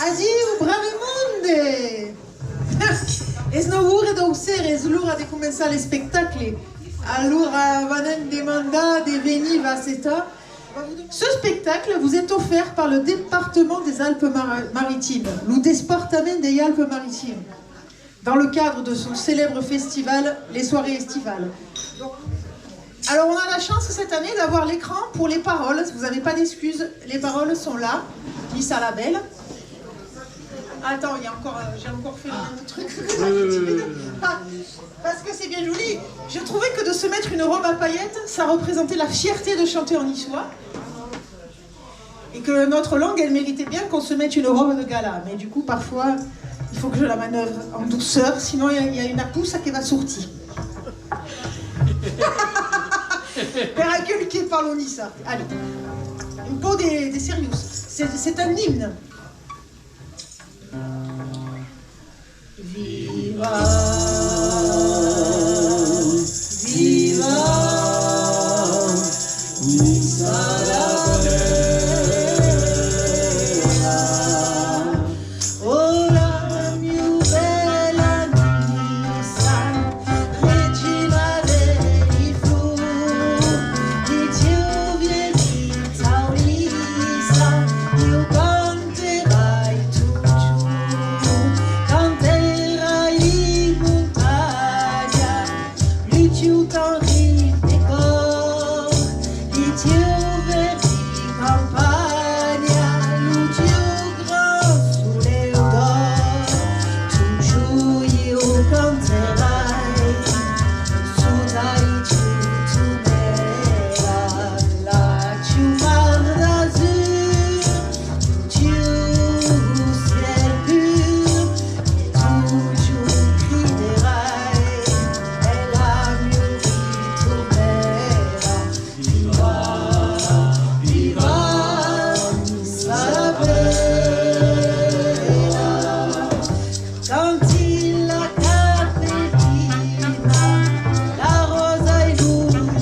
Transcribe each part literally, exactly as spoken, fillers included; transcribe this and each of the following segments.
Adiu, brave monde! Es nòu oras dètz oras, es l'ora de començar l'espectacle. Alora, v'anam demandar de venir v'assetar. Ce spectacle vous est offert par le département des Alpes-Mar-, Maritimes, lo despartament dei Alpes-Maritimes, dans le cadre de son célèbre festival, les Soirées Estivales. Alors, on a la chance cette année d'avoir l'écran pour les paroles. Vous n'avez pas d'excuses, les paroles sont là. Lisa la belle. Attends, il y a encore, euh, j'ai encore fait le même truc. Ah, parce que c'est bien joli. Je trouvais que de se mettre une robe à paillettes, ça représentait la fierté de chanter en niçois. Et que notre langue, elle méritait bien qu'on se mette une robe de gala. Mais du coup, parfois, il faut que je la manœuvre en douceur, sinon il y a, il y a une poussa qui va sortir. Per aquel que parla niçard. Allez, un peu de, de sérieux. C'est, c'est un hymne. Viva, viva, Niça la bèla, oh la miu bèla Niça, regina dei flors, li tieu vièlhs taulissa, ieu canterai totjorn, canterai montanha, lo tieu cant ric de còr, li tieu verdi campanha, lo tieu grand soleu d'òr, totjorn ieu canterai, sota li tieu tonèla, la tieu mar d'azur, lo tieu cièl pur, e totjorn criderai, e la miu ritornèla. Viva, viva, Niça la bèla. Cantin la capelina, la ròsa e lo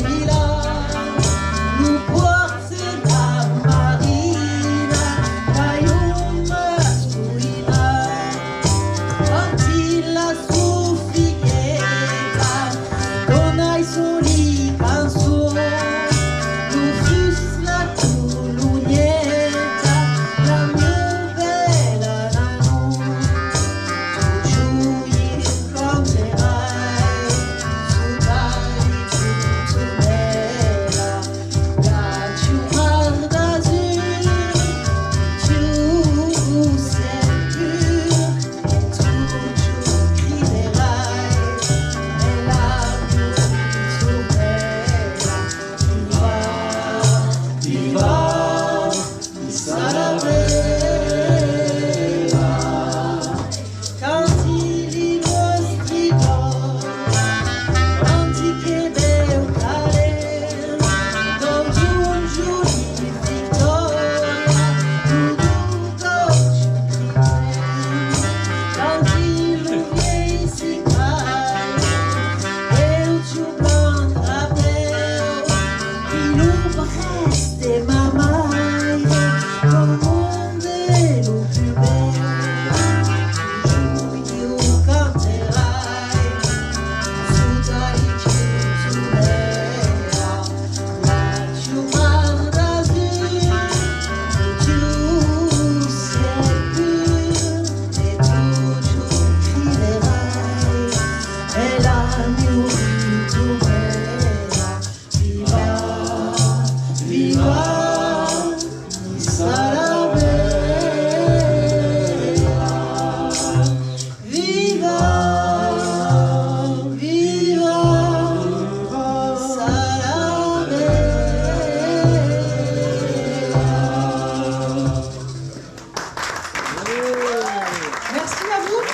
lila, lo pòrc e la marina, la loma masculina. Cantin la sofigueta, dona-i son li cançon, lo fus, la colonieta, la miu bèla Nanon. Totjorn ieu canterai, sota li tieu tonèla, la tieu mar d'azur, lo tieu cièl pur, e totjorn criderai, e la miu ritornèla. Viva, viva, Niça la bèla. Cantin li nòstri còrs, cantin que bèu talent, dont un joli victòr, lo dont totjorn critrem, cantin lo vièlh cicrai, eu tieu blanc drapèu, e lo brèç de ma maire, lo monde lo pus bèu. Totjorn ieu canterai, sota li tieu tonèla, la tieu mar d'azur, lo tieu cièl pur, e totjorn criderai, e la miu ritornèla. Viva, viva, Niça la bèla. Viva, viva, Niça la bèla. Merci à vous.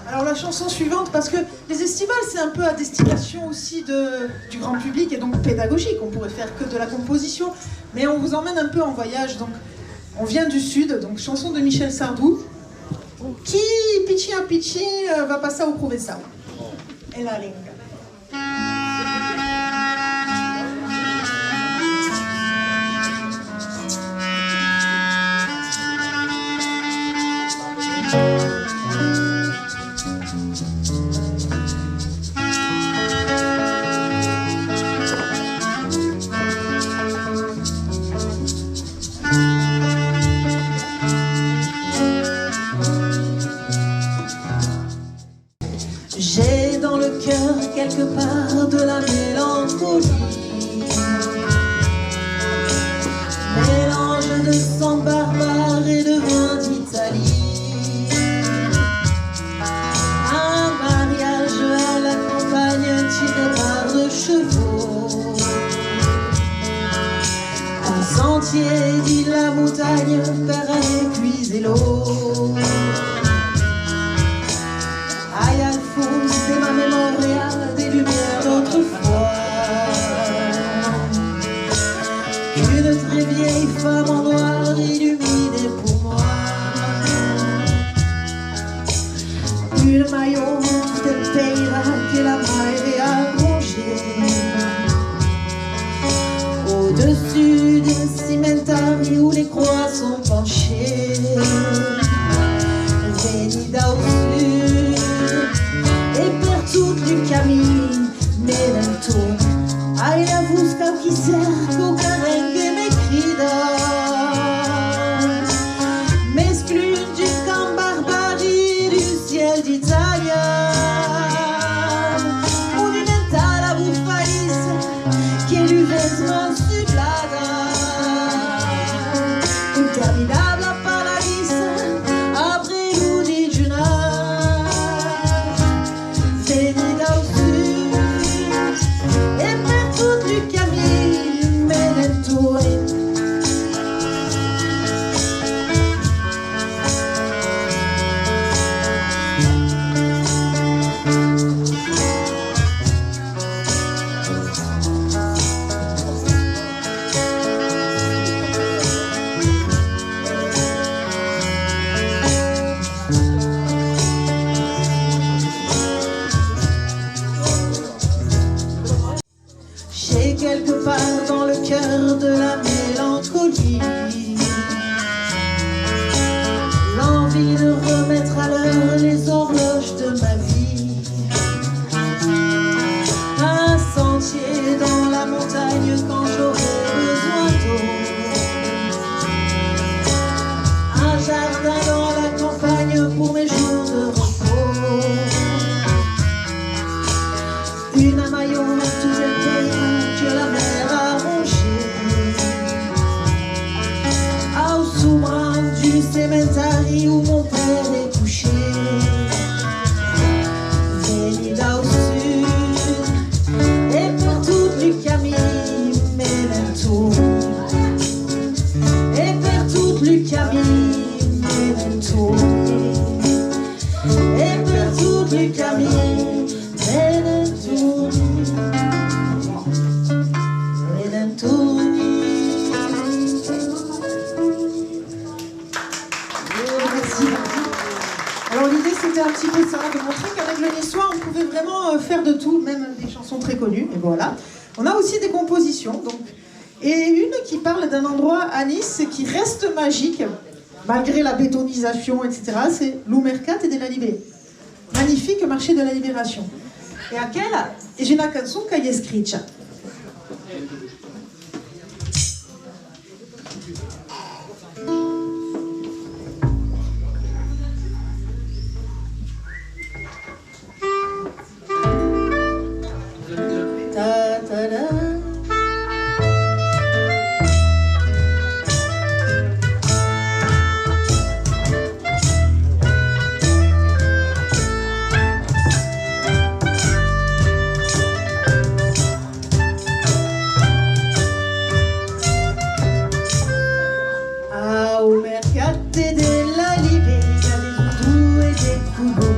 Alors la chanson suivante, parce que les estivales, c'est un peu à destination aussi de, du grand public et donc pédagogique. On pourrait faire que de la composition, mais on vous emmène un peu en voyage. Donc, on vient du sud, donc chanson de Michel Sardou, qui, petit à petit, euh, va passar au provençal. E la lenga. Dins la montanha per anar puisar l'òc. Ai al fons de ma memòria de lumière d'autrefois. Qu'une très vieille femme en noir illumine pour moi. Une maillonne de pèira que la marée a rongée. Au-dessus d'un cimentari où les croix sont penchées. Veni dau sud e per tot lo camin me n'entorni. Ai la votz quauqui cèrca o carren que me crida. M'esclun d'un camp barbari d'un cièl d'Itàlia. Monumentala bufadissa que lo vent m'ensublada. Interminabla paladissa après lo dejunar. Veni dau sud e per tot lo camin me n'entorni. J'ai quelque part dans le cœur de la mélancolie, l'envie de remettre à l'heure les horloges de ma vie. Un sentier dans la montagne quand j'aurai besoin d'eau. Un jardin dans la campagne pour mes jours de repos. Une maillonne de pèira que la mer a rongée. Au sobrant du cimentari où mon père est couché. Veni dau sud e per tot lo camin me n'entorni. E per tot lo camin me n'entorni. E per tot lo camin me n'entorni. Me n'entorni. Merci. Alors l'idée, c'était un petit peu ça, de montrer qu'avec le niçois, on pouvait vraiment, euh, faire de tout, même des chansons très connues, et voilà. On a aussi des compositions, donc, et une qui parle d'un endroit à Nice qui reste magique, malgré la bétonisation, et cetera, c'est lo Mercat de la Libé-, magnifique marché de la Libération. E aquela es una cançon qu'ai escricha. Au mercat de la Libé i a de tot e de color.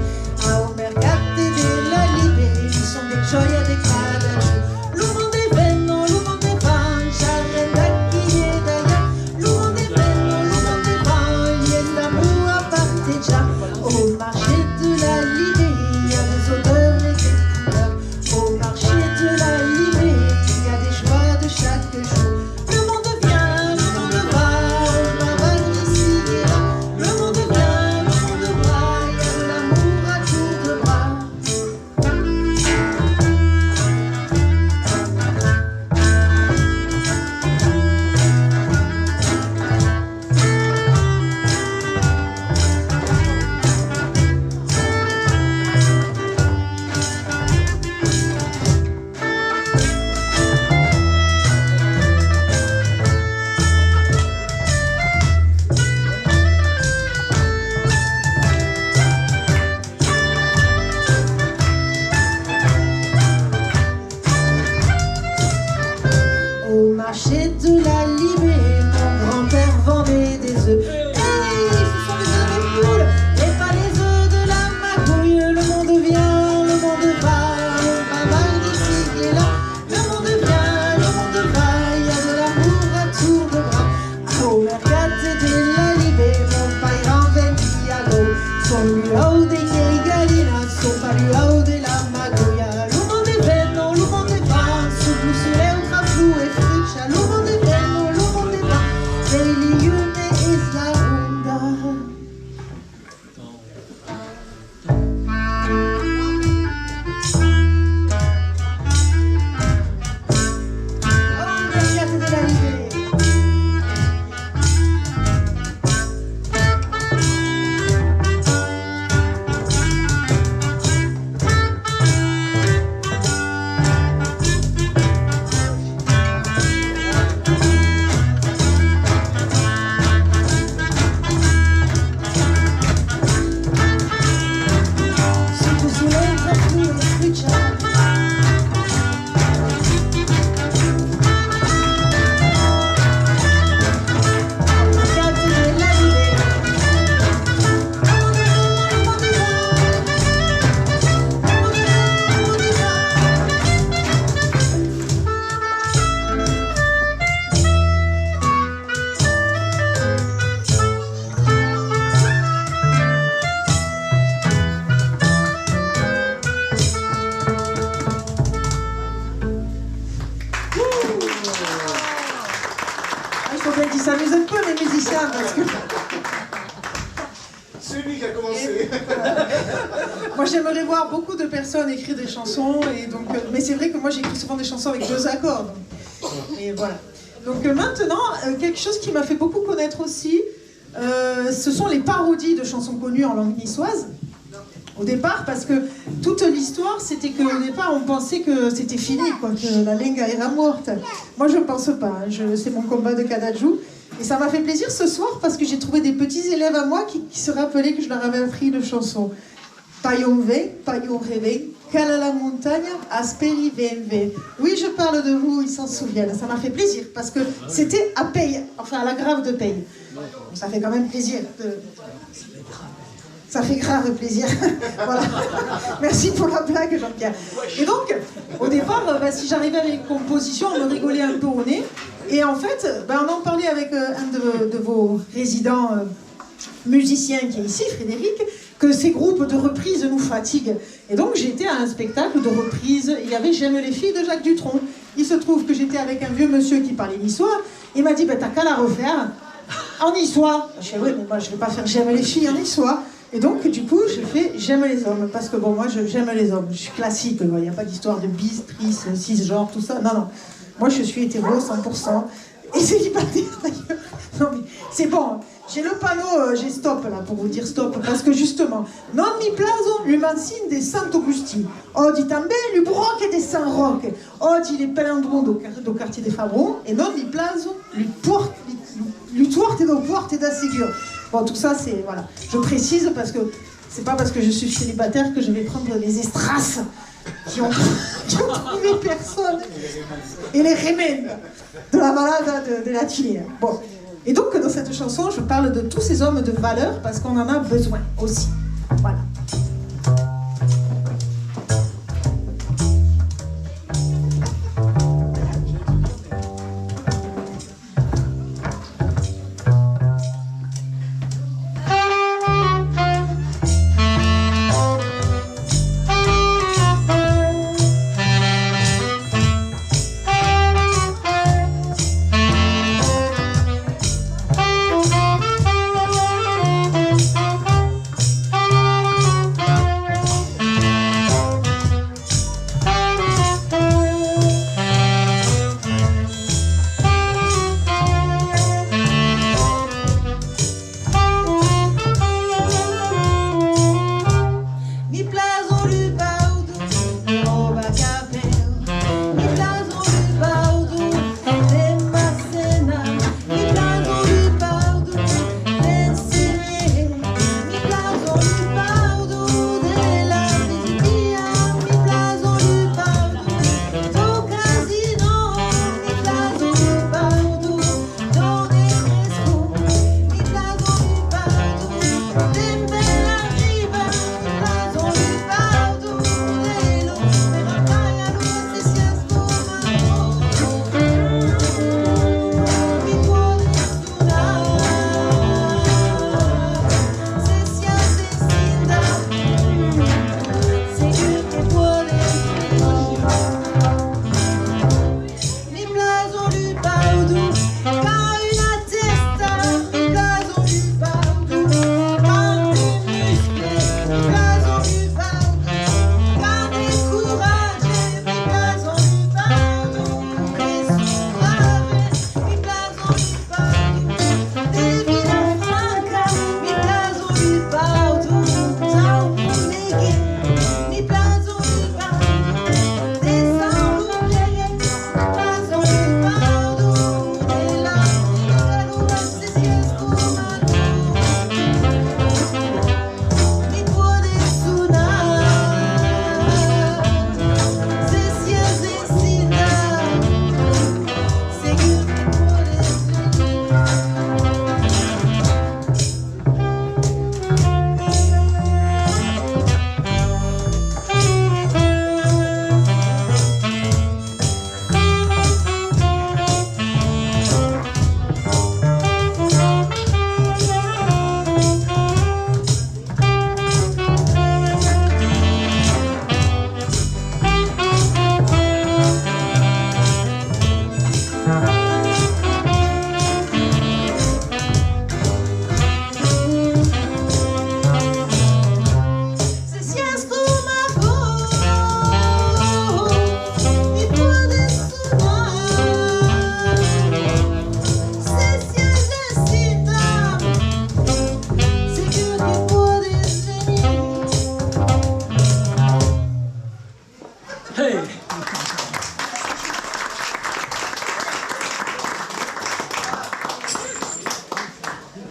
Au mercat de la Libé i son de jòia de cada jorn. Lo monde ven, lo monde va, ja renda aquí e d'alà. Lo monde ven, lo monde va, i es d'amor a partejar. Au marché de la Libé i a des odeurs e de couleurs. Au marché de la Libé i a des joies de chaque jour. Le monde vient, le monde va, on va ici et là. Mercat de la Libèra, pairan vendiago, son luau de quei galinas, son pas luau de la magolha. Lo monde ven, lo monde va, sota lo soleu traflor e frucha, lo monde ven, lo monde va, dei li llume es la ronda. Ah, il faut bien qu'ils s'amusent un peu, les musiciens, parce que C'est lui qui a commencé. Moi, j'aimerais voir beaucoup de personnes écrire des chansons, et donc, euh, mais c'est vrai que moi, j'écris souvent des chansons avec deux accords, donc, et voilà. Donc, euh, maintenant, euh, quelque chose qui m'a fait beaucoup connaître aussi, euh, ce sont les parodies de chansons connues en langue niçoise. Au départ, parce que toute l'histoire, c'était qu'au départ, on pensait que c'était fini, quoi, que la lenga era mòrta. Moi, je pense pas, hein, je, c'est mon combat de cada jorn. Et ça m'a fait plaisir ce soir parce que j'ai trouvé des petits élèves à moi qui, qui se rappelaient que je leur avais appris une chanson. Pas on ven, pas on reven, cala la montanha, asperi ven ven. Oui, je parle de vous, ils s'en souviennent. Ça m'a fait plaisir parce que c'était à Pey, enfin à la Grave de Pey. Ça fait quand même plaisir de, Ça fait grave plaisir. Voilà. Merci pour la blague, Jean-Pierre. Et donc, au départ, euh, bah, si j'arrivais avec une composition, on me rigolait un peu au nez. Et en fait, bah, on en parlait avec, euh, un de, de vos résidents, euh, musiciens qui est ici, Frédéric, que ces groupes de reprises nous fatiguent. Et donc, j'étais à un spectacle de reprise. Il y avait J'aime les filles de Jacques Dutronc. Il se trouve que j'étais avec un vieux monsieur qui parlait niçois. Il m'a dit, ben, t'as qu'à la refaire en niçois. Je fais, oui, mais moi, je vais pas faire J'aime les filles en niçois. Et donc, du coup, j'ai fait J'aime les hommes, parce que bon, moi, je, j'aime les hommes. Je suis classique, quoi. Il n'y a pas d'histoire de bis, tris, cisgenre, tout ça. Non, non. Moi, je suis hétéro, cent pour cent. Et célibataire, d'ailleurs. Non, mais c'est bon. J'ai le panneau, euh, j'ai stop, là, pour vous dire stop, parce que justement, non mi plason lu mancin de Sant Augustin, odi tanben lu broc de Sant Roc, odi les palindromes do, quar-, do quartier de Fabron, et non mi plason lu port, lu, lu, lu tuòrt do pòrt de Ségur. Bon, tout ça, c'est, voilà. Je précise parce que c'est pas parce que je suis célibataire que je vais prendre les estrasses qui ont, qui ont trouvé personne et les remendes de la balada de, de la Tulière. Bon. Et donc, dans cette chanson, je parle de tous ces hommes de valeur parce qu'on en a besoin aussi. Voilà.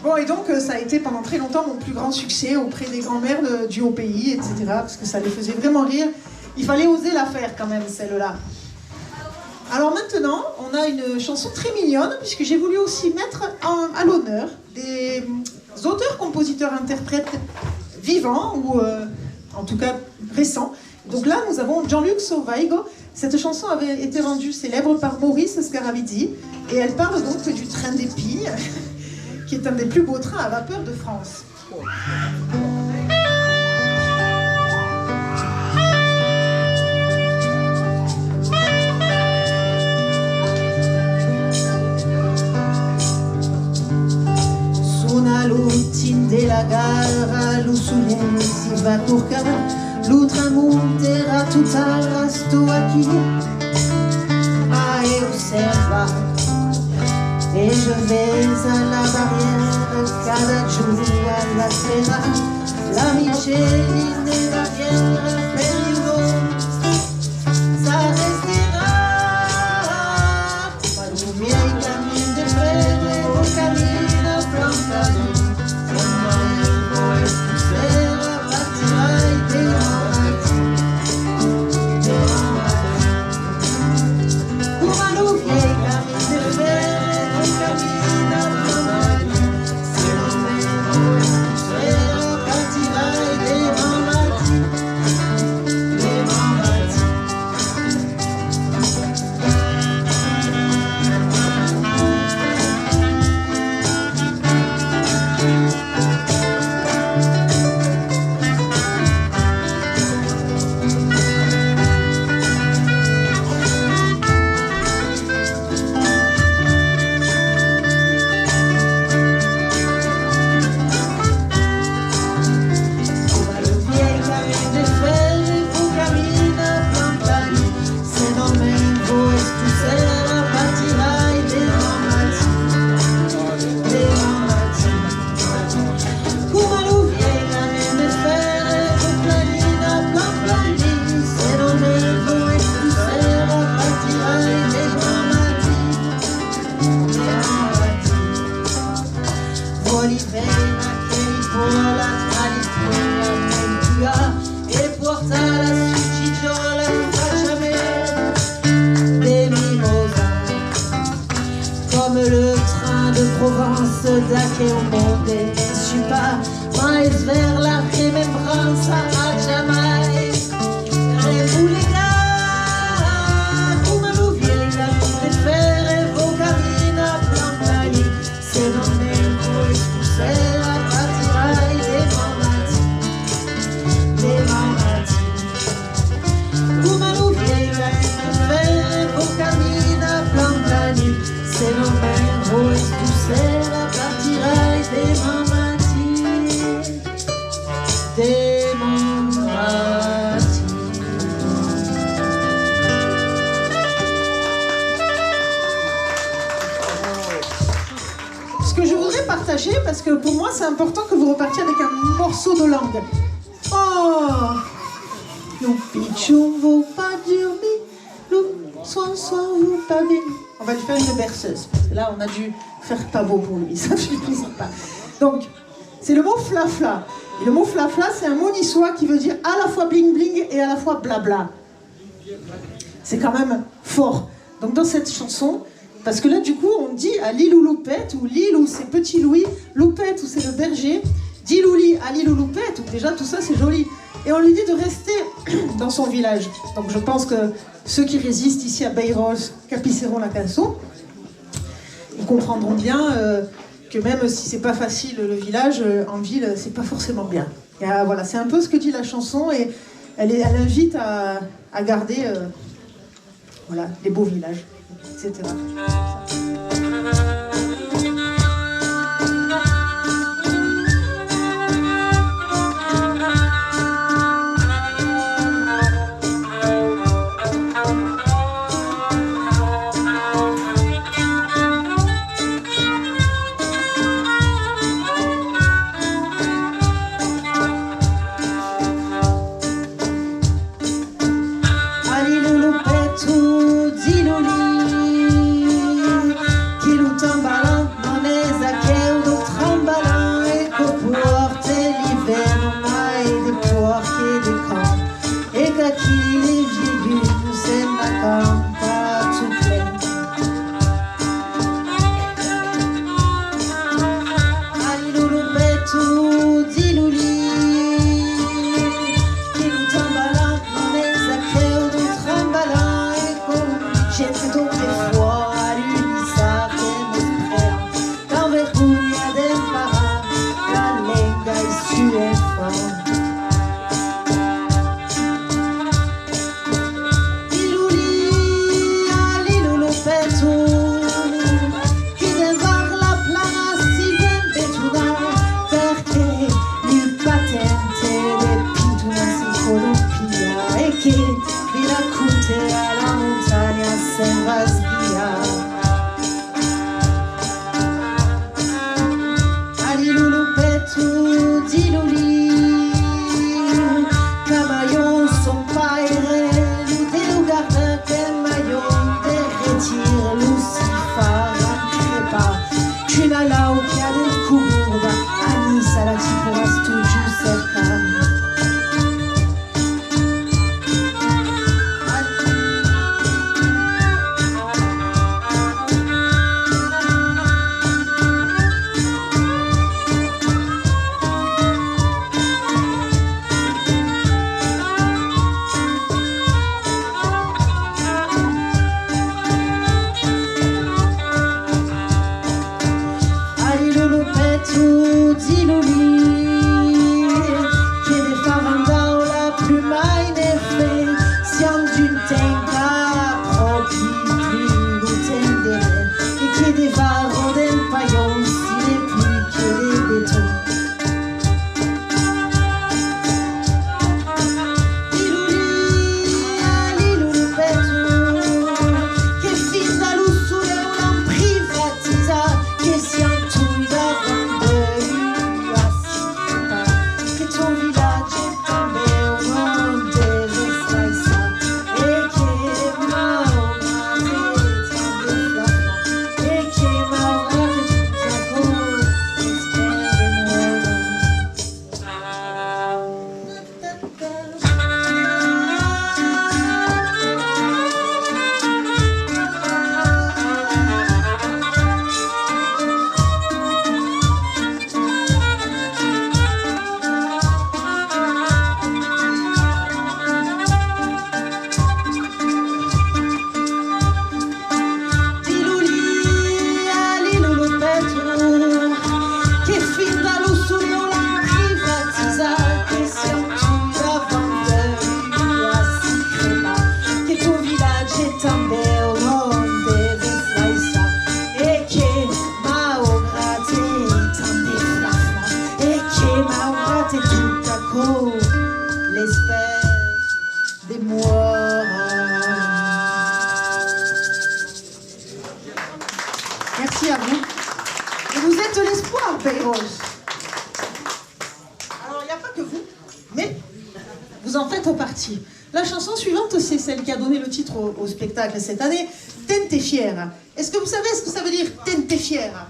Bon, et donc, euh, ça a été pendant très longtemps mon plus grand succès auprès des grands-mères de- du haut pays, et cetera, parce que ça les faisait vraiment rire. Il fallait oser la faire quand même, celle-là. Alors maintenant, on a une chanson très mignonne, puisque j'ai voulu aussi mettre en- à l'honneur des, euh, auteurs, compositeurs, interprètes vivants, ou, euh, en tout cas récents. Donc là, nous avons Jean-Luc Sauvaigo. Cette chanson avait été rendue célèbre par Maurice Sgarabidi, et elle parle donc du train d'épi, qui est un des plus beaux trains à vapeur de France. Sona lo timbre de la gara, lo solelh si va corcar, lo train montarà tot tard, estó aquí a observar. E je vais a la barrièra cada jorn a l'esperar. La Micheline Barrièra, per ieu, ça restera. Lo vièlh camin de fèrre, lo camin plan plan, se mai vòls tu sera, partirai deman matin, deman matin. Coma lo vièlh camin de fèrre, lo camin plan plan, se mai vòls tu sera, partirai deman matin, deman matin. Coma lo vièlh camin de fèrre, vau caminar plan plan, se mai vòls tu sera, partirai deman matin, deman matin. Coma lo vièlh camin de fèrre, vau caminar plan plan, se mai vòls tu sera, partirai deman matin, deman matin. Vòli veire aqueli pòlas, aqueli pòlas, e portar la suchijòla, fachame de mimosa. Coma le train de Provence d'aqueu monde, ne sui pas, mas es ver la remembrança a jamai. Revolegar coma lo vièlh camin de fèrre, vau caminar plan plan, se mai vòls tu sera, partirai deman matin, deman matin. Coma lo vièlh camin de fèrre, vau caminar plan plan, se mai vòls tu sera, partirai deman matin, deman matin. Ce que je voudrais partager, parce que pour moi c'est important que vous repartiez avec un morceau de langue. Oh, lo pichon vòu pas durmir, lo soir soir vòu pas venir. On va lui faire une berceuse. Là, on a dû faire pas beau pour lui, ça ne suffisait pas. Donc, c'est le mot flafla. Et le mot flafla, c'est un mot niçois qui veut dire à la fois bling bling et à la fois blabla. C'est quand même fort. Donc dans cette chanson, parce que là du coup on dit à Lilou Loupette, ou Lilou, c'est petit Louis, Loupette, ou c'est le berger, Dilouli à Lilou Loupette, donc déjà tout ça c'est joli. Et on lui dit de rester dans son village. Donc je pense que ceux qui résistent ici à Bayrolles capisseront la canson. Ils comprendront bien, euh, que même si c'est pas facile le village, euh, en ville c'est pas forcément bien. Et, euh, voilà, c'est un peu ce que dit la chanson et elle, est- elle invite à, à garder, euh, voilà, les beaux villages, et cetera. Alilou Loupette, Dilouli, D'emparar la lenga es un esfòrt. Dilolí, alilolopèto, que devar la plana si ven betonat, perque lo patent de Piton se colompia e que de la cota a la montanha se'n va esguiar. Alilolopèto, dilolí, Camaion, son paire, lo Deu garda de Maion, de retir lo si farà crepar, qu'una lauca de coborda a Nissa la ti poràs totjorn cercar. Alilolopèto, dilolí, que de far endau la pluma ne fai, siam d'un temps qu'a pròpi plus lo temps de ren, e que de varro d'en Paion si de plus que de beton. Dilolí, alilolopèto, que finda lo soleu l'an privatizat, que siam toi davant de ua citadina, que ton vilatge tanben au monde deves laissar, e que malgrat de tot aquò, l'espèr demòra. Dilolí, alilolopèto, que finda lo soleu l'an privatizat, que siam toi davant de ua citadina, que ton vilatge tanben au monde deves laissar, e que malgrat de tant de fla-fla, e que malgrat de tot aquò, l'espèr demòra. Merci à vous. Et vous êtes l'espoir, Peiros. Alors, il n'y a pas que vous, mais vous en faites partie. La chanson suivante, c'est celle qui a donné le titre au, au spectacle cette année, Ten-te fièra. Est-ce que vous savez ce que ça veut dire, ten-te fièra ?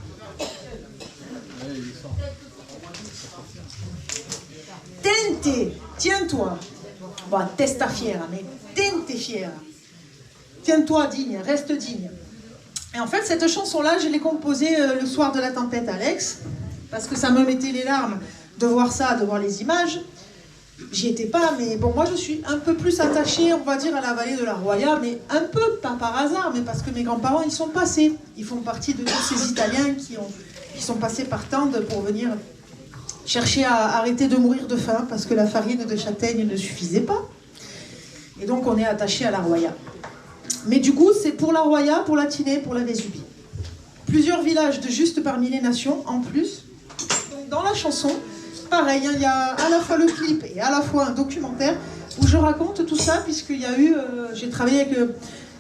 Ten-te, tiens-toi. Bon, tèsta fièra, mais ten-te fièra. Tiens-toi digne, reste digne. Et en fait, cette chanson-là, je l'ai composée, euh, le soir de la tempête Alex, parce que ça me mettait les larmes de voir ça, de voir les images. J'y étais pas, mais bon, moi je suis un peu plus attachée, on va dire, à la vallée de la Roya, mais un peu, pas par hasard, mais parce que mes grands-parents y sont passés. Ils font partie de tous ces Italiens qui ont, qui sont passés par Tende pour venir chercher à arrêter de mourir de faim, parce que la farine de châtaigne ne suffisait pas. Et donc on est attaché à la Roya. Mais du coup, c'est pour la Roya, pour la Tinée, pour la Vésubie. Plusieurs villages de juste parmi les nations, en plus. Donc, dans la chanson, pareil, hein, il y a à la fois le clip et à la fois un documentaire où je raconte tout ça, puisqu'il y a eu, euh, j'ai travaillé avec le,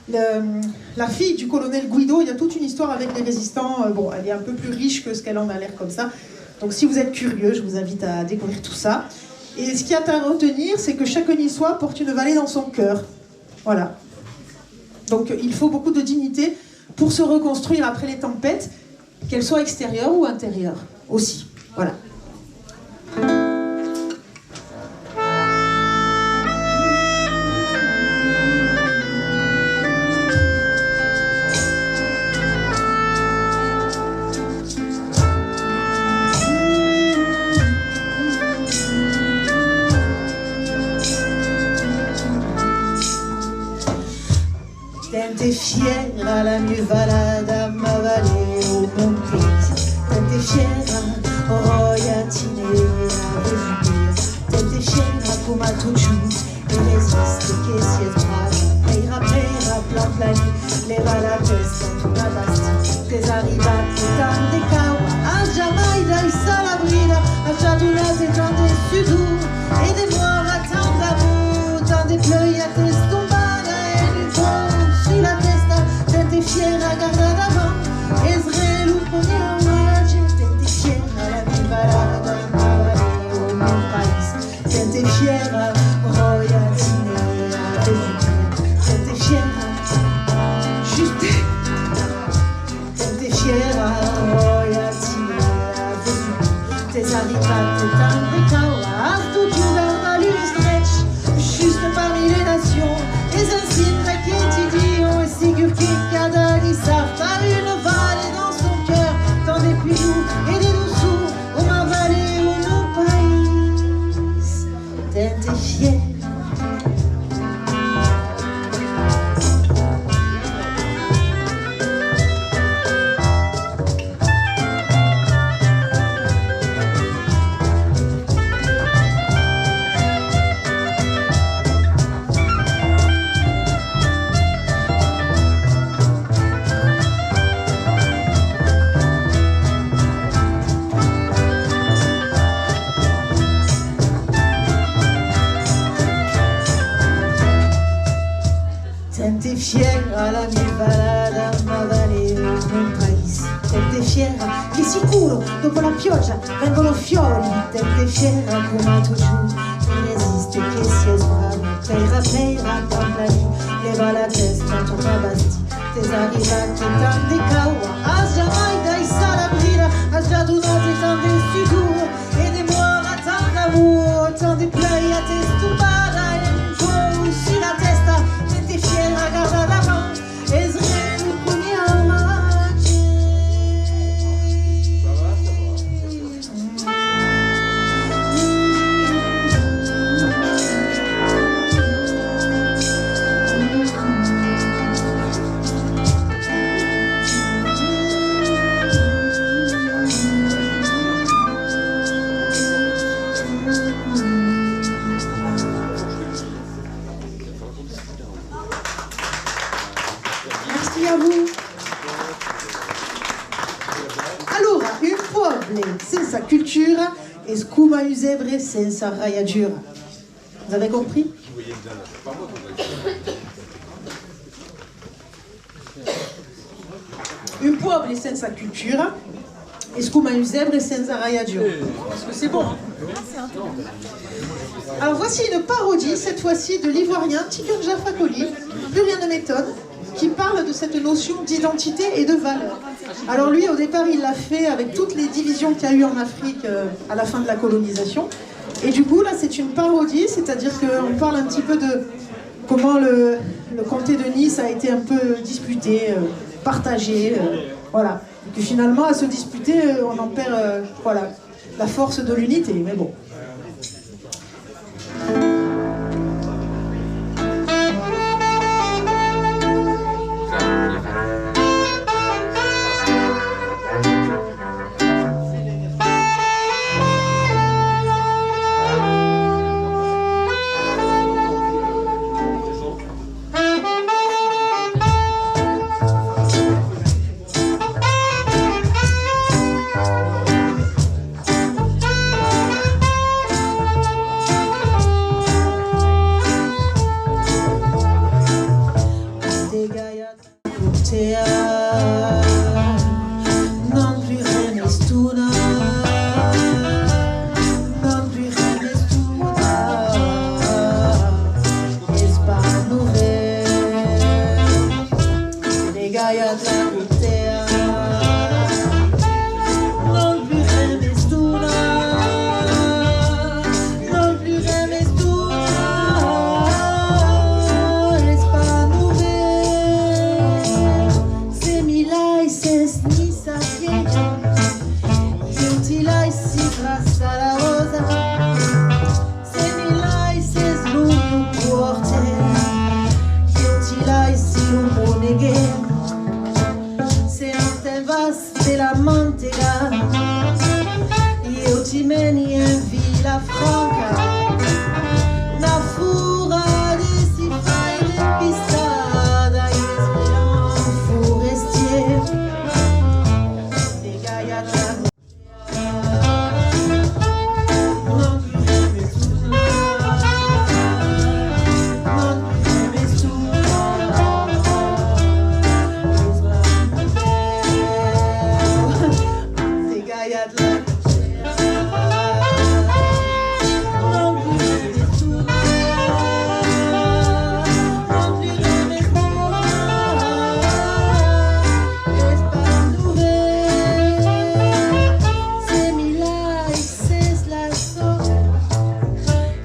le, la fille du colonel Guido, il y a toute une histoire avec les résistants. Euh, bon, elle est un peu plus riche que ce qu'elle en a l'air comme ça. Donc si vous êtes curieux, je vous invite à découvrir tout ça. Et ce qu'il y a à retenir, c'est que chaque Niçois porte une vallée dans son cœur. Voilà. Donc, euh, il faut beaucoup de dignité pour se reconstruire après les tempêtes, qu'elles soient extérieures ou intérieures aussi. Voilà. Ten-te fièra, la mieu valada, ma vallée o mon país. Ten-te Fièra, ròia, tinèra, vesupia, tente fièra coma totjorn, e resiste que siás brava, pèira, pèira, plan planin, lèva la tèsta, torna bastir, t'es arribat e tant de caua, as jamai daissat la brida, as ja donat e tant de sudor, e demòra tant d'amor, tant de plueia, t'es tombada e de vent sus la tèsta, tente fièra, garda davant, es re lo premier omatge, tente fièra, la mi valada, ma vallée, o mon país, tente fièra, ròia, tinèra, vesupia, tente fièra, juste, tente fièra, ròia, tinèra, vesupia, t'es arribat e tant de caua, as totjorn gardat l'uèlh estrech, juste parmi les nations, es un signe d'aquel ti dia, es segur que cada dissabte, una vale dans son cœur, tant de pujor e de doçor, o ma vallée, o mon país, tente fièra. Tente fièra, la mi valada, ma vallée, mon país, tente fièra, che sicuro, dopo la pioggia, vengono fiori, tente fièra, coma totjorn, e resiste que siás brava, pèira, pèira, plan planin, lèva la tèsta, torna bastir, t'es arribat e tant de caua, as jamai daissat la brida, as ja donat e tant de sudor, e demòra tant d'amor, tant de plueia, t'es tombada e un còp sus la tèsta, tente fièra, garda davant, es re lo premier omatge. Merci à vous. Alora, un pòble sensa cultura es coma un zèbre sensa raiadura. Vous avez compris ? Un pòble sensa cultura es coma un zèbre sensa raiadura. Est-ce que c'est bon, hein ? Alors voici une parodie, cette fois-ci de l'ivoirien Tiken Jaffa Koli, plus rien ne m'étonne, qui parle de cette notion d'identité et de valeur. Alors lui, au départ, il l'a fait avec toutes les divisions qu'il y a eu en Afrique, euh, à la fin de la colonisation. Et du coup, là, c'est une parodie, c'est-à-dire qu'on parle un petit peu de comment le, le comté de Nice a été un peu disputé, euh, partagé, euh, voilà. Et que finalement, à se disputer, euh, on en perd, euh, voilà, la force de l'unité, mais bon.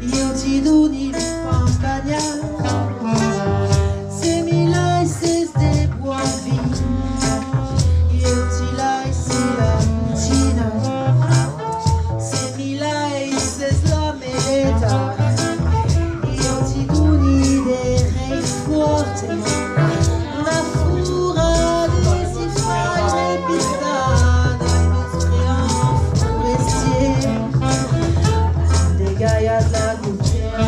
Ieu ti doni lo pan banhat, se mi laisses de bon vin, ieu ti laissi la cuchina, se mi laisses la meleta, ieu ti doni de rei fòrte, una fura de sifai repitada, e mestre en forestier, de galhas la cotèla.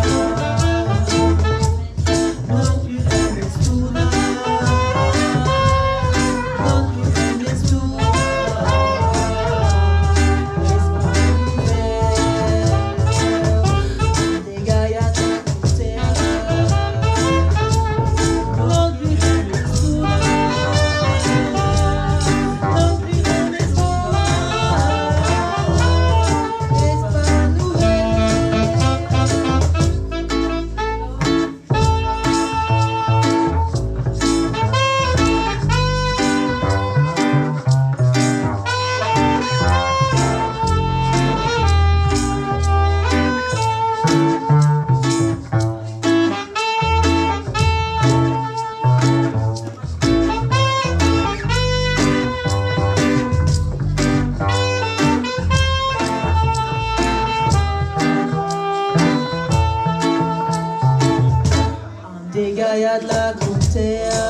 An degalhat la cotèla,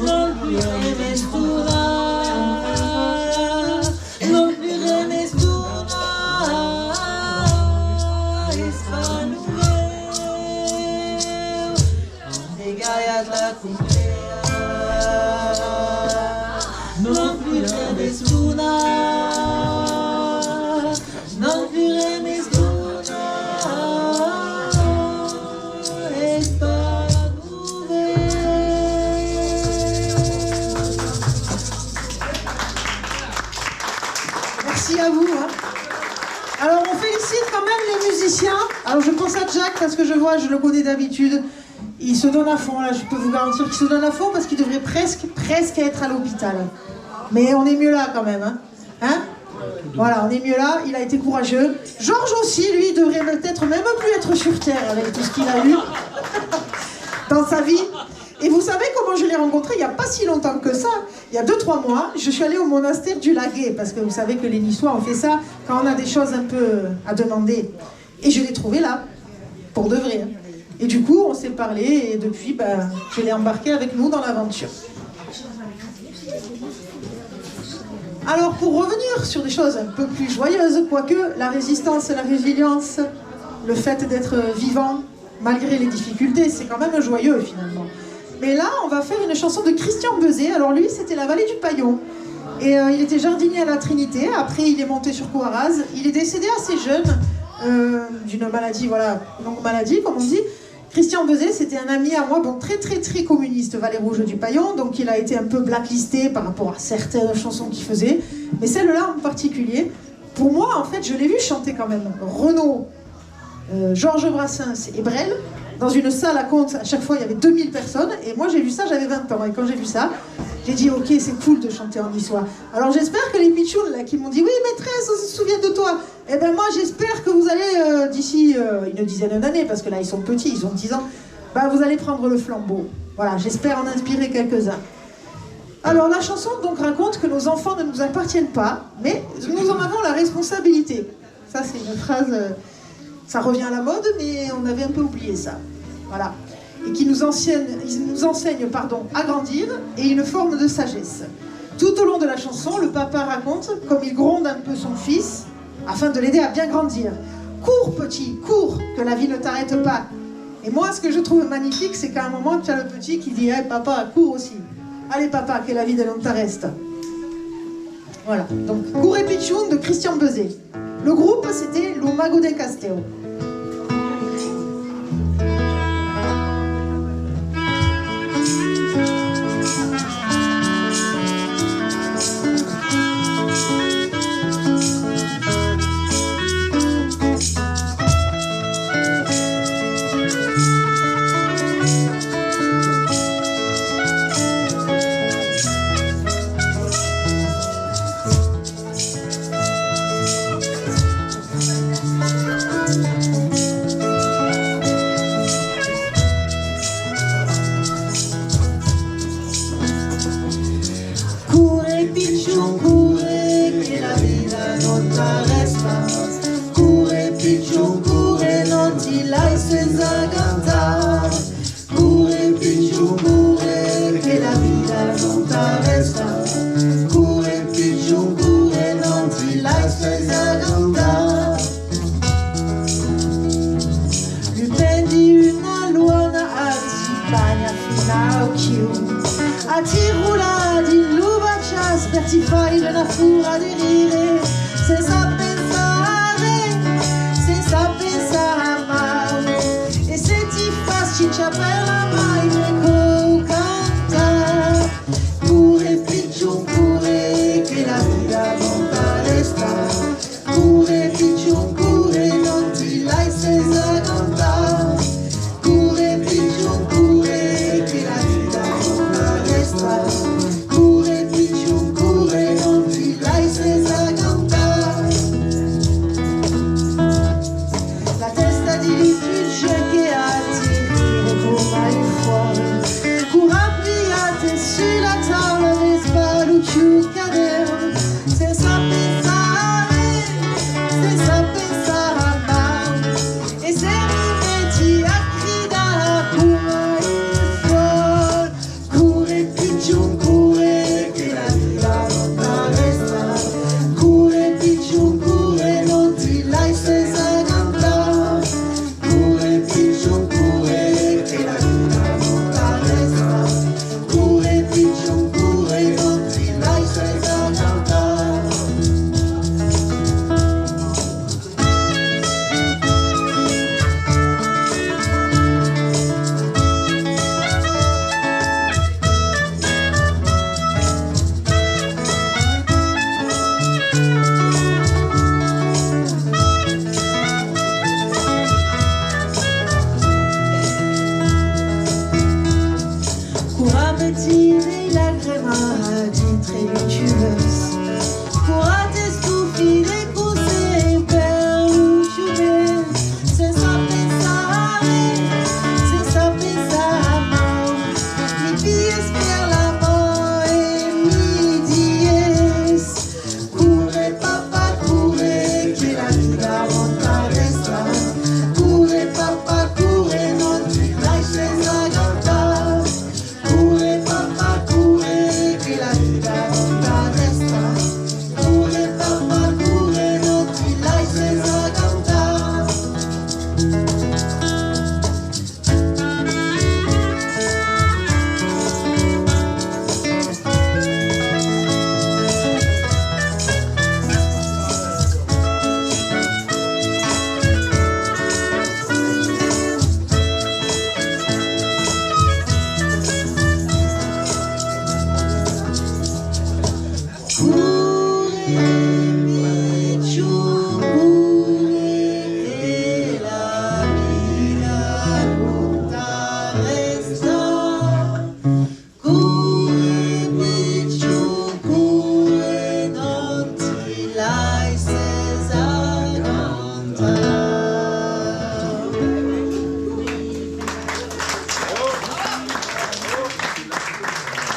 non pus remes tonar, non pus remes tonar, es pas novèu. An degalhat la cotèla, non pus remes tonar, non pus remes tonar, es pas novèu. Merci à vous, hein. Alors, on félicite quand même les musiciens. Alors, je pense à Jack parce que je vois, je le connais d'habitude. Il se donne à fond, là, je peux vous garantir qu'il se donne à fond parce qu'il devrait presque, presque être à l'hôpital. Mais on est mieux là quand même, hein. Hein ? Voilà, on est mieux là, il a été courageux. Georges aussi, lui, devrait peut-être même plus être sur Terre avec tout ce qu'il a eu dans sa vie. Et vous savez comment je l'ai rencontré ? Il n'y a pas si longtemps que ça, il y a deux, trois mois, je suis allée au monastère du Laguet, parce que vous savez que les Niçois, on fait ça quand on a des choses un peu à demander. Et je l'ai trouvé là, pour de vrai, hein. Et du coup, on s'est parlé et depuis, ben, je l'ai embarqué avec nous dans l'aventure. Alors, pour revenir sur des choses un peu plus joyeuses, quoique la résistance, la résilience, le fait d'être vivant, malgré les difficultés, c'est quand même joyeux finalement. Mais là, on va faire une chanson de Christian Bezet. Alors lui, c'était la vallée du Paillon. Et, euh, il était jardinier à la Trinité. Après, il est monté sur Coarraze. Il est décédé assez jeune, euh, d'une maladie, voilà, longue maladie, comme on dit. Christian Bezet, c'était un ami à moi, bon, très, très, très communiste, Vallée Rouge du Paillon. Donc il a été un peu blacklisté par rapport à certaines chansons qu'il faisait. Mais celle-là en particulier, pour moi, en fait, je l'ai vu chanter quand même. Renaud, euh, Georges Brassens et Brel, dans une salle à Contes, à chaque fois il y avait deux mille personnes, et moi j'ai vu ça, j'avais vingt ans, et quand j'ai vu ça, j'ai dit, ok, c'est cool de chanter en niçois. Alors j'espère que les pitchouns là qui m'ont dit, oui, maîtresse, on se souvient de toi, eh ben moi j'espère que vous allez, euh, d'ici, euh, une dizaine d'années, parce que là ils sont petits, ils ont dix ans, ben vous allez prendre le flambeau. Voilà, j'espère en inspirer quelques-uns. Alors la chanson donc raconte que nos enfants ne nous appartiennent pas, mais nous en avons la responsabilité. Ça, c'est une phrase, euh, ça revient à la mode, mais on avait un peu oublié ça. Voilà. Et qui nous enseigne, il nous enseigne, pardon, à grandir et une forme de sagesse. Tout au long de la chanson, le papa raconte comme il gronde un peu son fils afin de l'aider à bien grandir. Cours, petit, cours, que la vie ne t'arrête pas. Et moi, ce que je trouve magnifique, c'est qu'à un moment, tu as le petit qui dit, eh, papa, cours aussi. Allez, papa, que la vida non t'arrèsta. Voilà, donc Cours e pichon de Christian Bezet. Le groupe, c'était Lo Mago de Castèu. Laissez agantar. Lu pendi una luana a ti, bagna fina au chiu. A ti rula dins lu bachas per ti faire una fura de rire. Sensa pensar a ren, sensa pensar a mau. E se ti fas chicha per la mai, me cou cantar. Cure, pichon, cure, que la vida non t'arrèsta. Cure, pichon, cure, non ti laisses agantar. Cure, pichon, cure, que la vida non t'arrèsta. Cure, pichon, cure, non ti laisses agantar. La tèsta dins lu jutge que a ti rire coma un fòl. Cura pliat sus la taula, despa lu teu cadèrn, sensa pensar a ren, sensa pensar a mau. E se remeti a cridar coma un fòl. Cure, pichon, cure, que la vida non t'arrèsta. Cure, pichon, cure, non ti laisses agantar. Cure, pichon, cure, que la vida non t'arrèsta. Cure, pichon, cure, non ti laisses agantar. Cura meti de lagremas dintre lu cheveux. Cura t'estufi de coser per lu cheveux. Sensa pensar a ren, sensa pensar a mau. Mi pies per la man e mi dies: Cure, papa, cure, que la vida non t'arrèsta. Cure, papa, cure, non ti laisses agantar. Cure, papa, cure, que la vida non t'arrèsta. Cure, papa, cure, non ti laisses agantar.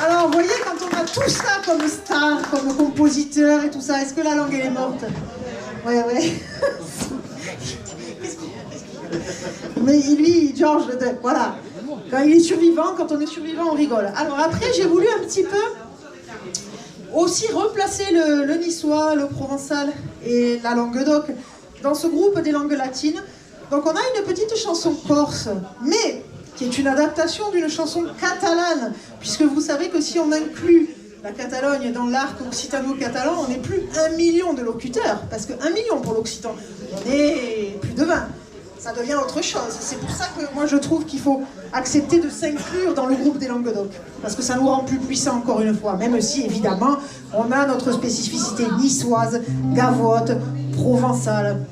Alors, vous voyez, quand on a tout ça comme star, comme compositeur et tout ça, est-ce que la langue, elle est morte ? Ouais, ouais. Mais lui, Georges, de- voilà. Quand il est survivant, quand on est survivant, on rigole. Alors après, j'ai voulu un petit peu aussi replacer le, le niçois, le provençal et la langue d'oc dans ce groupe des langues latines. Donc on a une petite chanson corse, mais qui est une adaptation d'une chanson catalane, puisque vous savez que si on inclut la Catalogne dans l'arc occitano-catalan, on n'est plus un million de locuteurs, parce que un million pour l'occitan, on est plus de vingt. Ça devient autre chose. C'est pour ça que moi je trouve qu'il faut accepter de s'inclure dans le groupe des langues d'oc, parce que ça nous rend plus puissants encore une fois, même si évidemment on a notre spécificité niçoise, gavotte, provençale.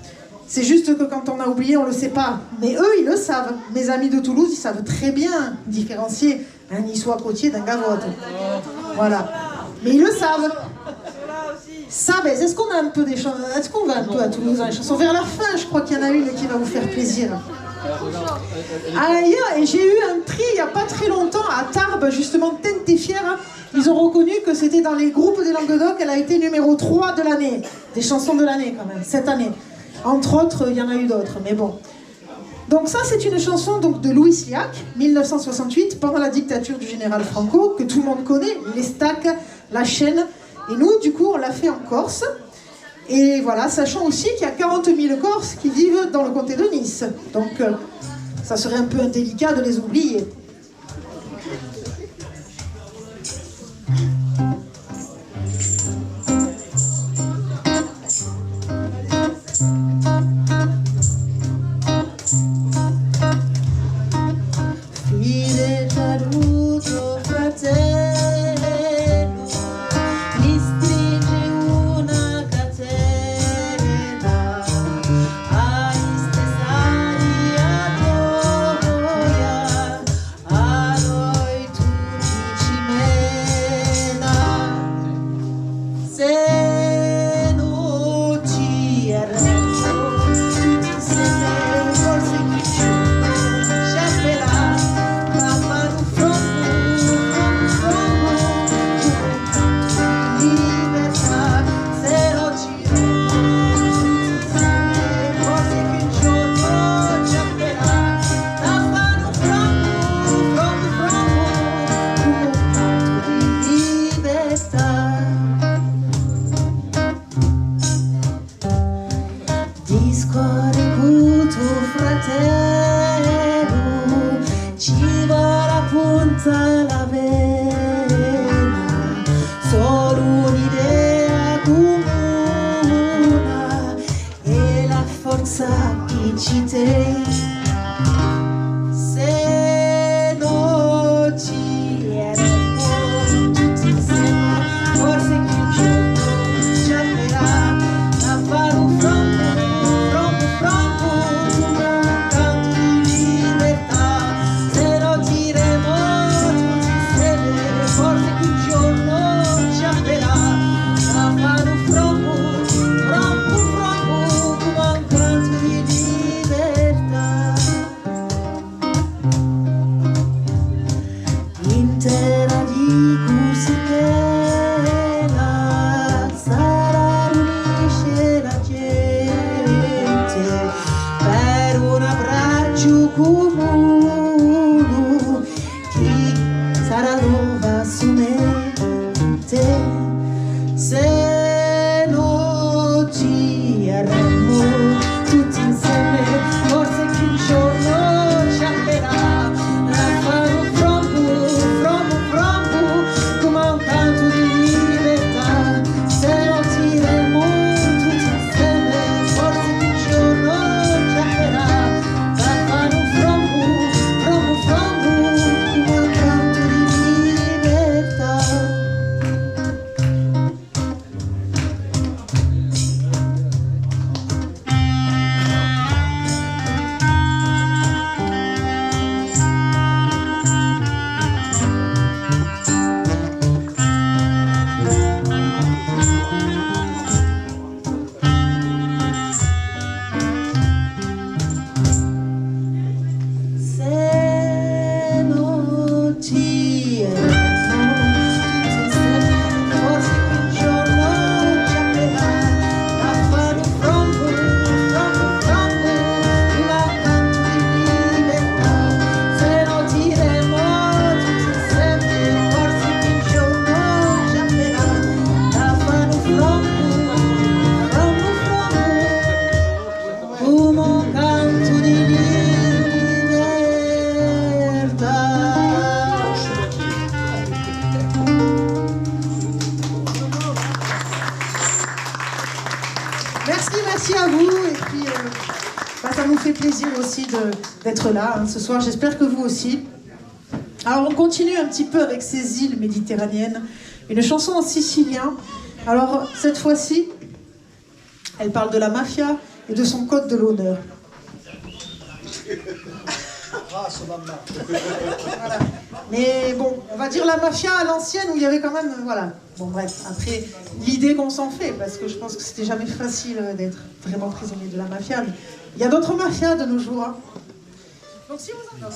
C'est juste que quand on a oublié, on le sait pas. Mais eux, ils le savent. Mes amis de Toulouse, ils savent très bien différencier un niçois côtier d'un gavotte. Voilà. Mais ils le savent. Sabes, est-ce qu'on a un peu des chan- est-ce qu'on va un peu à Toulouse dans les chansons ? Vers la fin, je crois qu'il y en a une qui va vous faire plaisir. Ah, il y a- et j'ai eu un prix il y a pas très longtemps à Tarbes, justement, Tente Fière. Ils ont reconnu que c'était dans les groupes des langues d'oc, elle a été numéro trois de l'année, des chansons de l'année quand même, cette année. Entre autres, il y en a eu d'autres, mais bon. Donc ça, c'est une chanson donc de Louis Sliac, mille neuf cent soixante-huit, pendant la dictature du général Franco, que tout le monde connaît, l'estaca, la chaîne. Et nous, du coup, on l'a fait en corse. Et voilà, sachant aussi qu'il y a quarante mille Corses qui vivent dans le comté de Nice. Donc, euh, ça serait un peu indélicat de les oublier. Fidèl a lo to fratello, li stringe una catena, a istessar a Troia, a noi tuti ci mena. Se no ci arremo tuti inseme, forse chi ci averà, va far un frombo, un frombo, un frombo, un canto di libertà. Se no ci arremo tuti inseme, forse chi un giorno ci averà, va far un frombo, un frombo, un frombo, come un canto di libertà. Discòrre cun to fratello, ci vòl apontar la vena, sòl un'idèa comuna e la fòrça chi ci ten. Se no ci arremo tuti inseme, forse chi un giorno ci averà, a far un frombo, un frombo, un frombo, come un canto di libertà. Se no ci arremo tuti inseme, forse chi un giorno ci averà, a far un frombo, un frombo, un frombo, come un canto di libertà. In tèrra di Corsichèla sarà riunida la gente per un abraccio comune chi sarà nova solamente. Se no ci arremo tuti inseme, forse chi un giorno ci averà, a far un frombo, un frombo, un frombo, come un canto di libertà. Se no ci arremo tuti inseme, forse chi un giorno ci averà, a far un frombo, frombo, frombo, come un canto di libertà. Se no ci arremo tuti inseme, forse chi un giorno ci averà, a far un frombo, un frombo, un frombo, come un canto di libertà. Se no ci arremo tuti inseme, forse chi un giorno ci averà, a far un frombo, un frombo, un frombo, come un canto di libertà. Merci, merci à vous. Et puis, euh, bah, ça nous fait plaisir aussi de, d'être là, hein, ce soir. J'espère que vous aussi. Alors, on continue un petit peu avec ces îles méditerranéennes. Une chanson en sicilien. Alors, cette fois-ci, elle parle de la mafia et de son code de l'honneur. Voilà. Mais bon, on va dire la mafia à l'ancienne, où il y avait quand même, euh, voilà. Bon, bref, après, l'idée qu'on s'en fait, parce que je pense que c'était jamais facile, euh, d'être vraiment prisonnier de la mafia, mais il y a d'autres mafias de nos jours, hein. Donc, si vous en...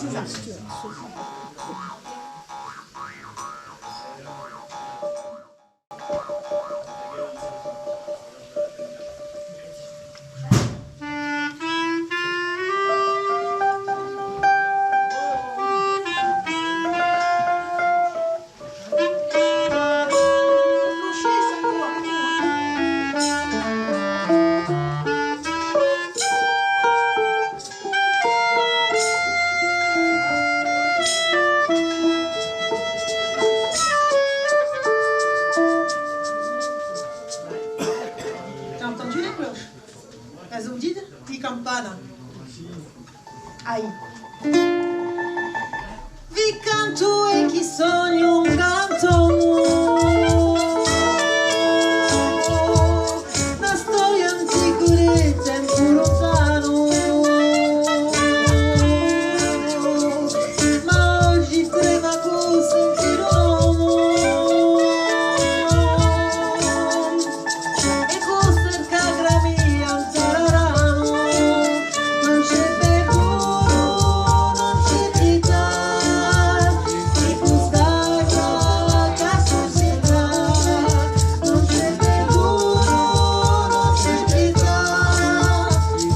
Las audit? Li campana. Ai. Vi canto e chi sogno un canton, una storia antico de tempo lontano, ma oggi trema così un filo d'uomo. E costarà che gramiglia un tararano, non c'è perdono, non c'è pietà, e costarà che società, non c'è perdono, non c'è pietà,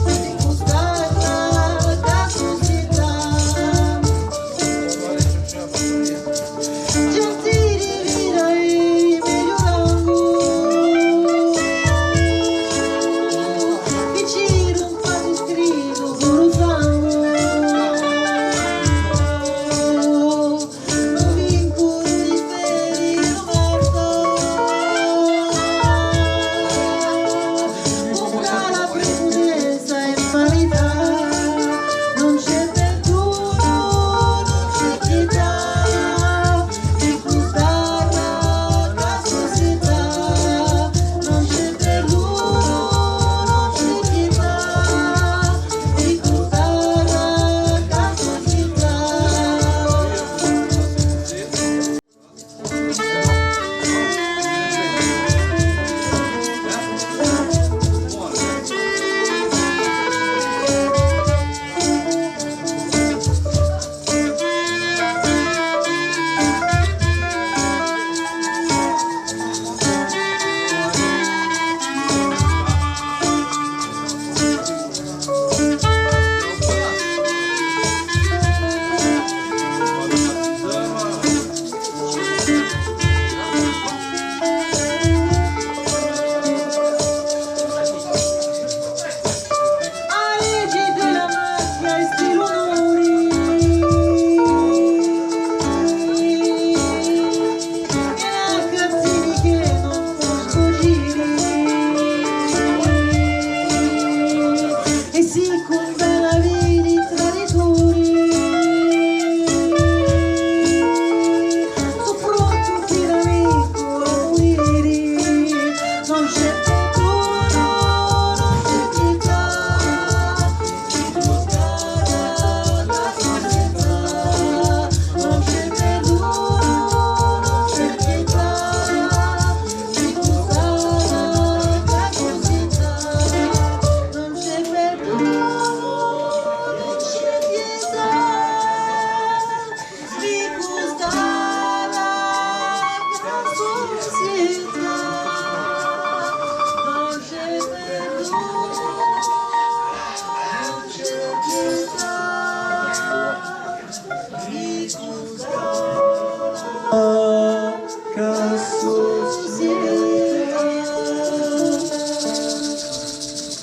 e costarà che società. Gentili vira e meglio rango, vicino un pato scrivo con lo sangue, non mi impone di ferire morto, con la premurenza e parità, non c'è perdono, non c'è pietà. E si convèn a viri traditori, son pronto per amico a morire, non c'è perdono, non c'è pietà.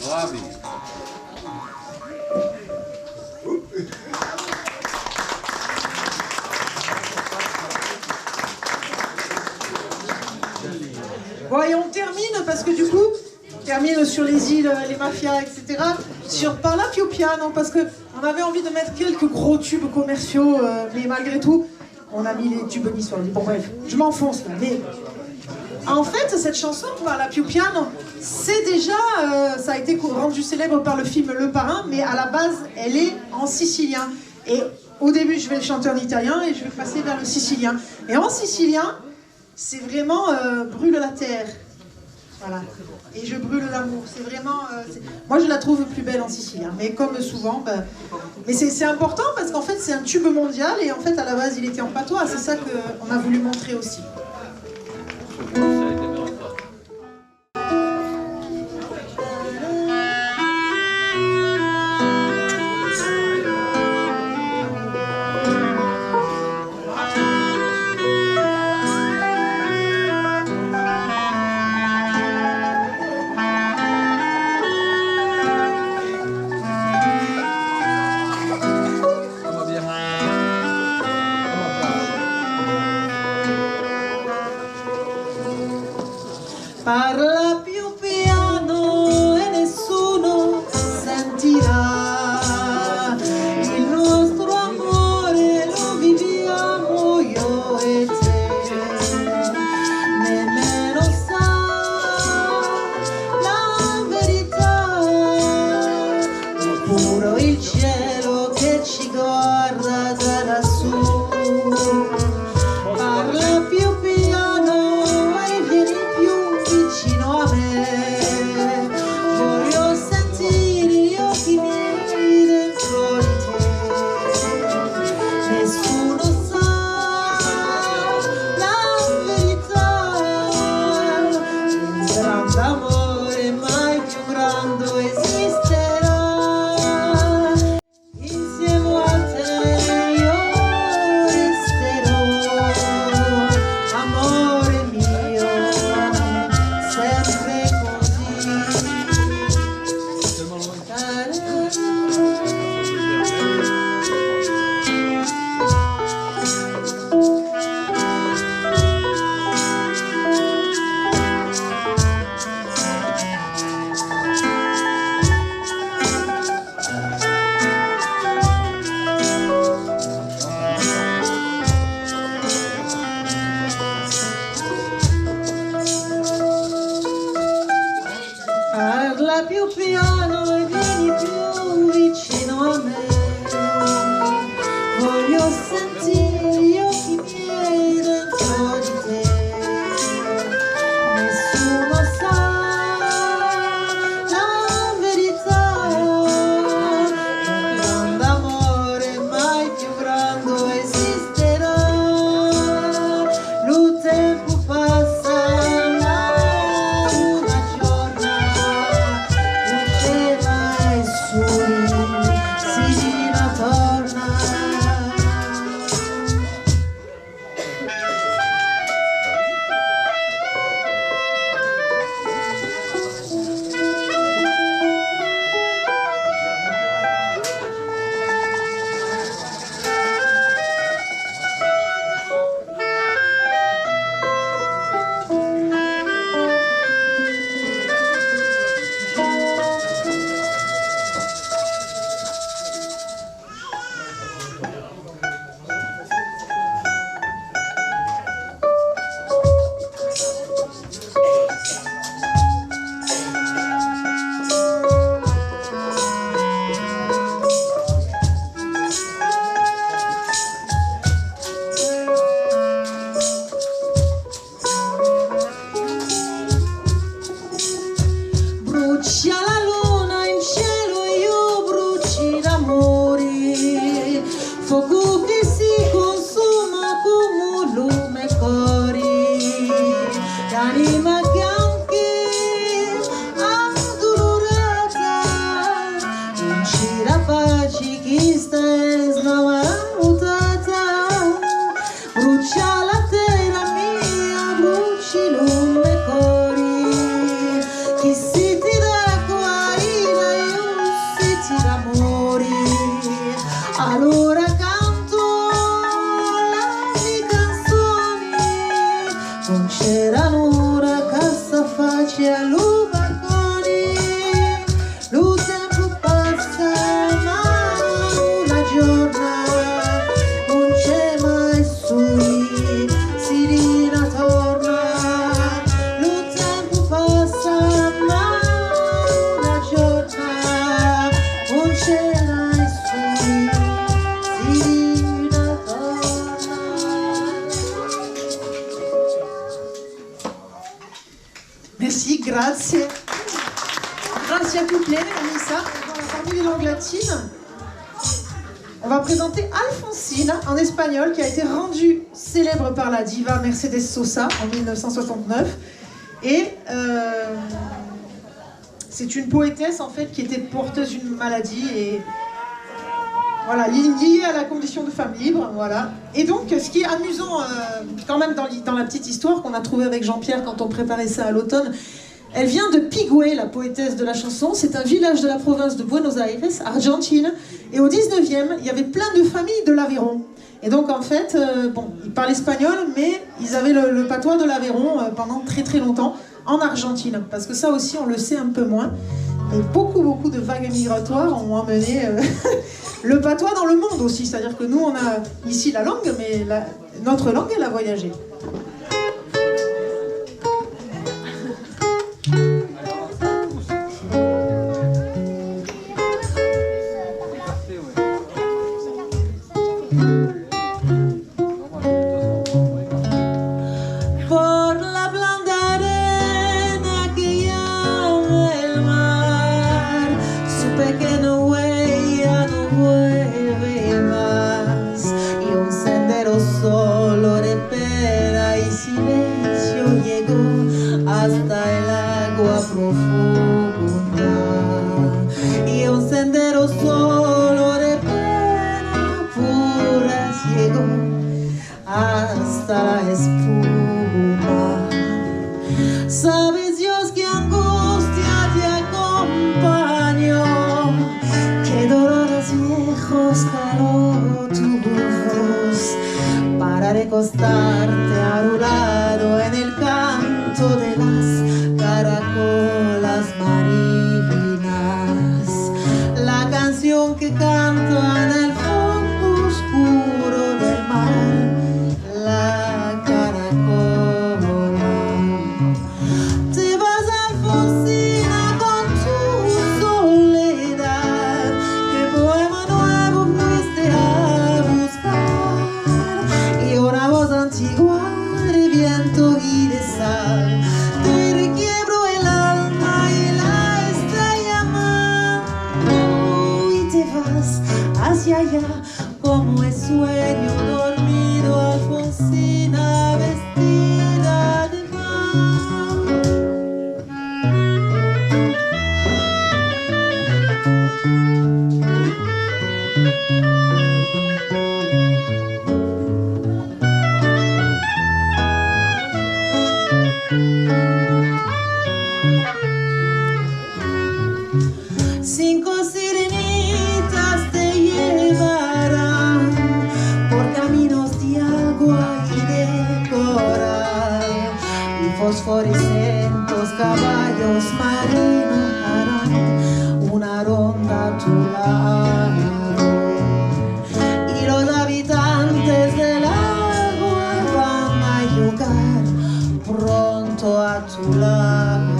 Bravi. Bon, et on termine parce que du coup, on termine sur les îles, les mafias, et cetera. Sur Parla più piano, parce que on avait envie de mettre quelques gros tubes commerciaux, euh, mais malgré tout, on a mis les tubes niçois. Bon, bref, je m'enfonce là, mais en fait, cette chanson, Parla più piano, c'est déjà, euh, ça a été co-, rendu célèbre par le film Le Parrain, mais à la base, elle est en sicilien. Et au début, je vais le chanter en italien et je vais passer vers le sicilien. Et en sicilien, c'est vraiment, euh, brûle la terre. Voilà. Et je brûle l'amour. C'est vraiment, euh, c'est, moi, je la trouve plus belle en sicilien. Mais comme souvent, ben, mais c'est, c'est important parce qu'en fait, c'est un tube mondial et en fait, à la base, il était en patois. C'est ça que on a voulu montrer aussi. Va più piano e vieni più vicino a me. Voglio sentire gli occhi miei dentro di te. Nessuno sa la verità. Un grande amore mai più grande esisterà. Lo tempo passa, ma una giorna non c'è mai soli, si ritorna. Brucia la luna in cielo e io bruci d'amori, focu che si consuma come un lume cori, l'anima che anche addolorata non ci la pace chi stessa mutata. Brucia la terra mia, bruci lu me cori, chi si ti dà guarida e io si ti dà amori. Allora canto la mia canzoni, non c'era nulla che sa face a lu balconi. Lu tempo passa, ma la giorna non c'è mai sui, si ritorna. Lu tempo passa, ma la giorna non c'è mai sui, si ritorna. Merci, grazie. Grazie a tutti, Anissa. Dans la famille des langues latines, on va présenter Alfonsina en espagnol, qui a été rendue célèbre par la diva Mercedes Sosa en mille neuf cent soixante-neuf. Et euh, c'est une poétesse en fait qui était porteuse d'une maladie et voilà, li-, liée à la condition de femme libre, voilà. Et donc, ce qui est amusant euh, quand même dans, l'i- dans la petite histoire qu'on a trouvée avec Jean-Pierre quand on préparait ça à l'automne, elle vient de Pigüé, la poétesse de la chanson. C'est un village de la province de Buenos Aires, Argentine. Et au dix-neuvième, il y avait plein de familles de l'Aveyron. Et donc, en fait, euh, bon, ils parlent espagnol, mais ils avaient le, le patois de l'Aveyron euh, pendant très très longtemps. En Argentine, parce que ça aussi on le sait un peu moins, mais beaucoup beaucoup de vagues migratoires ont amené euh, le patois dans le monde aussi, c'est-à-dire que nous on a ici la langue, mais la- notre langue elle a voyagé. Por la blanda arena que llama el mar, su pequeña huella no vuelve más. Y un sendero solo de pena y silencio llegó hasta el agua profunda. Y un sendero solo de pena pura llegó hasta la espuma. Sabes, Dios, que angustia te acompañó, que dolores viejos caló tu voz para recostarte a tu lado en el canto de las caracolas marinas, la canción que canta en el fondo oscuro del mar, la caracola. Te vas, Alfonsina, con tu Como es sueño dormido, Alfonsina vestida de mar. Cinco sirenitas te llevarán por caminos de agua y de coral, y fosforescentes caballos marinos harán una ronda a tu lado, y los habitantes del agua van a llegar pronto a tu lado.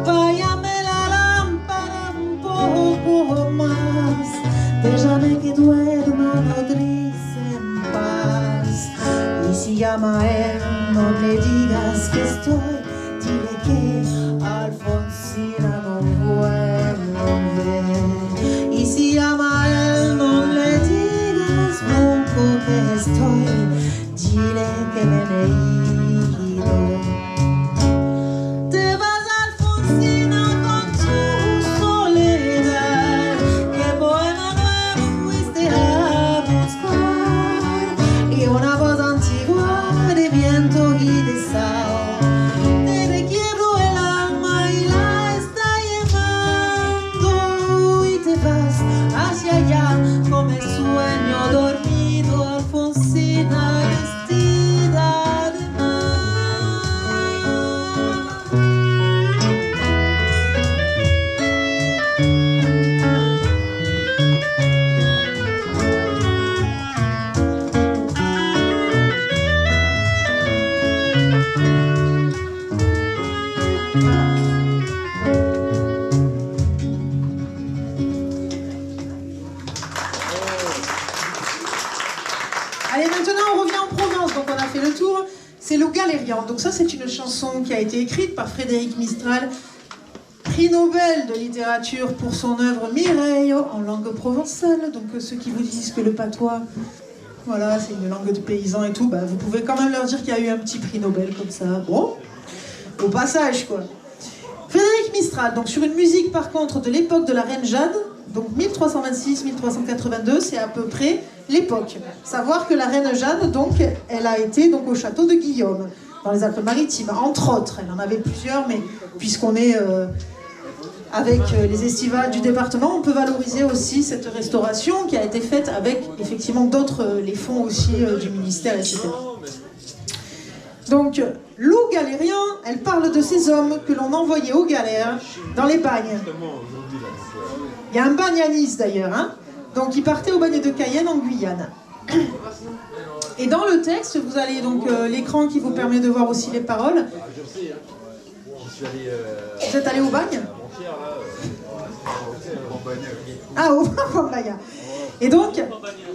Apágame la lámpara un poco más, déjame que duerma nodriza en paz. Y si llama a él, no le digas que estoy, dile que Alfonsina no vuelve. Y si llama a él, no le digas nunca que estoy, dile que me he ido. Te vas, Alfonsina, con tu soledad. Qué poema nuevo fuiste a buscar. Y una voz antigua de viento y de sal te requiebra el alma y la está llamando. Y te vas hacia allá como el sueño dormido, Alfonsina vestida de mar. Allez, maintenant on revient en Provence, donc on a fait le tour. C'est Lo Galerian. Donc ça, c'est une chanson qui a été écrite par Frédéric Mistral, prix Nobel de littérature pour son œuvre Mireille en langue provençale. Donc, euh, ceux qui vous disent que le patois, voilà, c'est une langue de paysans et tout, bah, vous pouvez quand même leur dire qu'il y a eu un petit prix Nobel comme ça. Bon, au passage, quoi. Frédéric Mistral, donc sur une musique par contre de l'époque de la reine Jeanne, donc mille trois cent vingt-six, mille trois cent quatre-vingt-deux, c'est à peu près l'époque. Savoir que la reine Jeanne, donc, elle a été donc au château de Guillaume, dans les Alpes-Maritimes, entre autres. Elle en avait plusieurs, mais puisqu'on est, euh, avec, euh, les estivales du département, on peut valoriser aussi cette restauration qui a été faite avec effectivement d'autres, euh, les fonds aussi, euh, du ministère, et cetera. Donc, Lo Galerian, elle parle de ces hommes que l'on envoyait aux galères dans les bagnes. Il y a un bagne à Nice d'ailleurs, hein. Donc, ils partaient au bagne de Cayenne en Guyane. Et dans le texte, vous allez donc, euh, l'écran qui vous permet de voir aussi les paroles. Vous êtes allé au bagne ? Ah, au Bambaya. Et donc,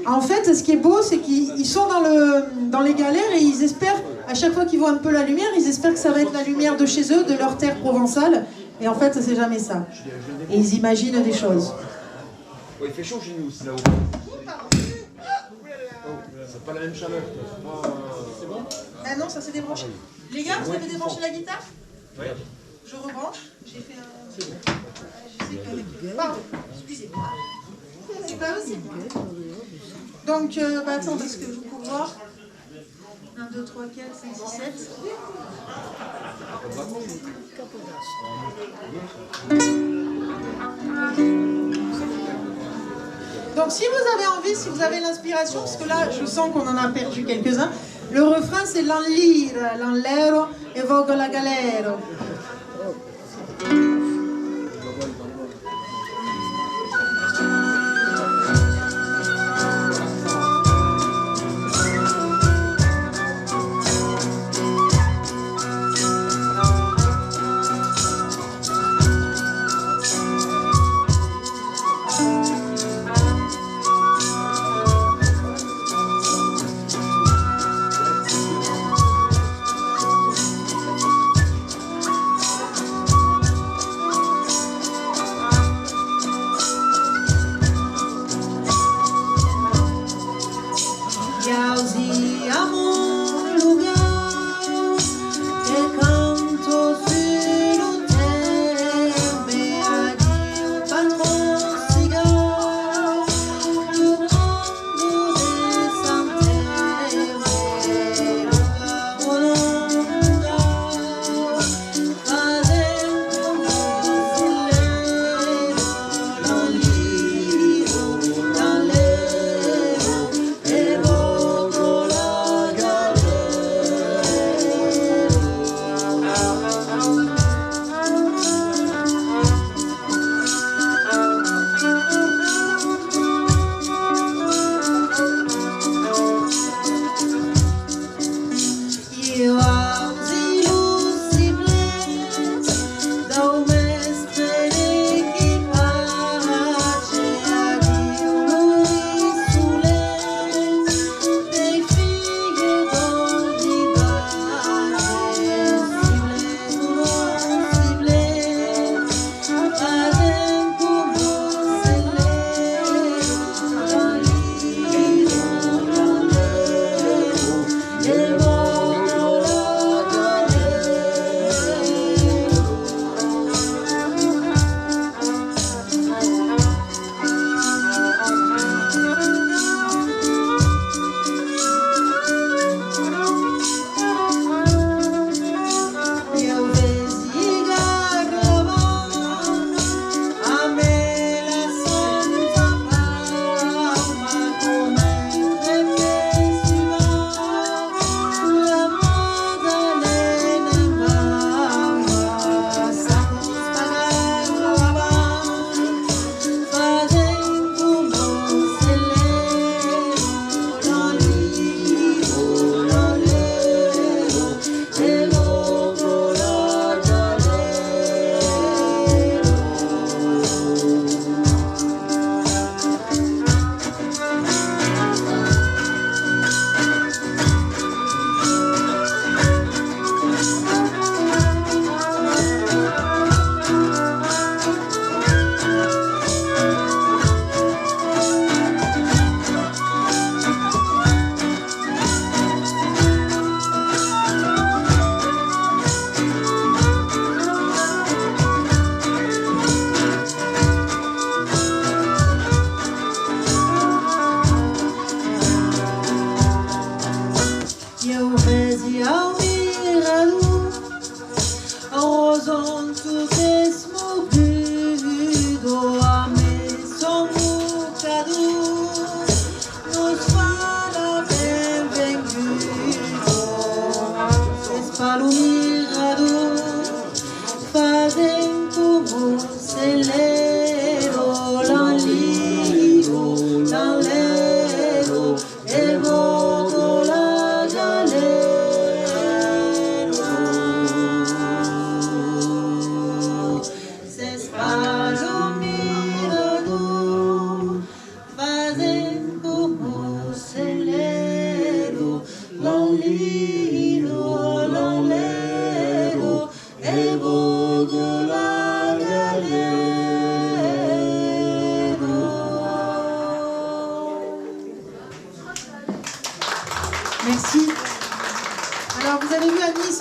en fait, ce qui est beau, c'est qu'ils, ils sont dans le, dans les galères et ils espèrent, à chaque fois qu'ils voient un peu la lumière, ils espèrent que ça va être la lumière de chez eux, de leur terre provençale. Et en fait, c'est jamais ça. Et ils imaginent des choses. Ouais, il fait chaud chez nous aussi, là-haut. Oh, c'est pas la même chaleur, quoi. C'est pas, euh, Ben non, ça s'est débranché. Les gars, vous avez débranché la guitare ? Ouais. Je rebranche. J'ai fait un... Je sais qu'avec... Pardon, excusez-moi. C'est pas possible. Donc, euh, bah, attends, parce que je vous voir. Un, deux, trois, quatre, cinq, six, sept. Donc, si vous avez envie, si vous avez l'inspiration, parce que là, je sens qu'on en a perdu quelques-uns, le refrain, c'est l'anlira, l'anlero, e vogo la galera.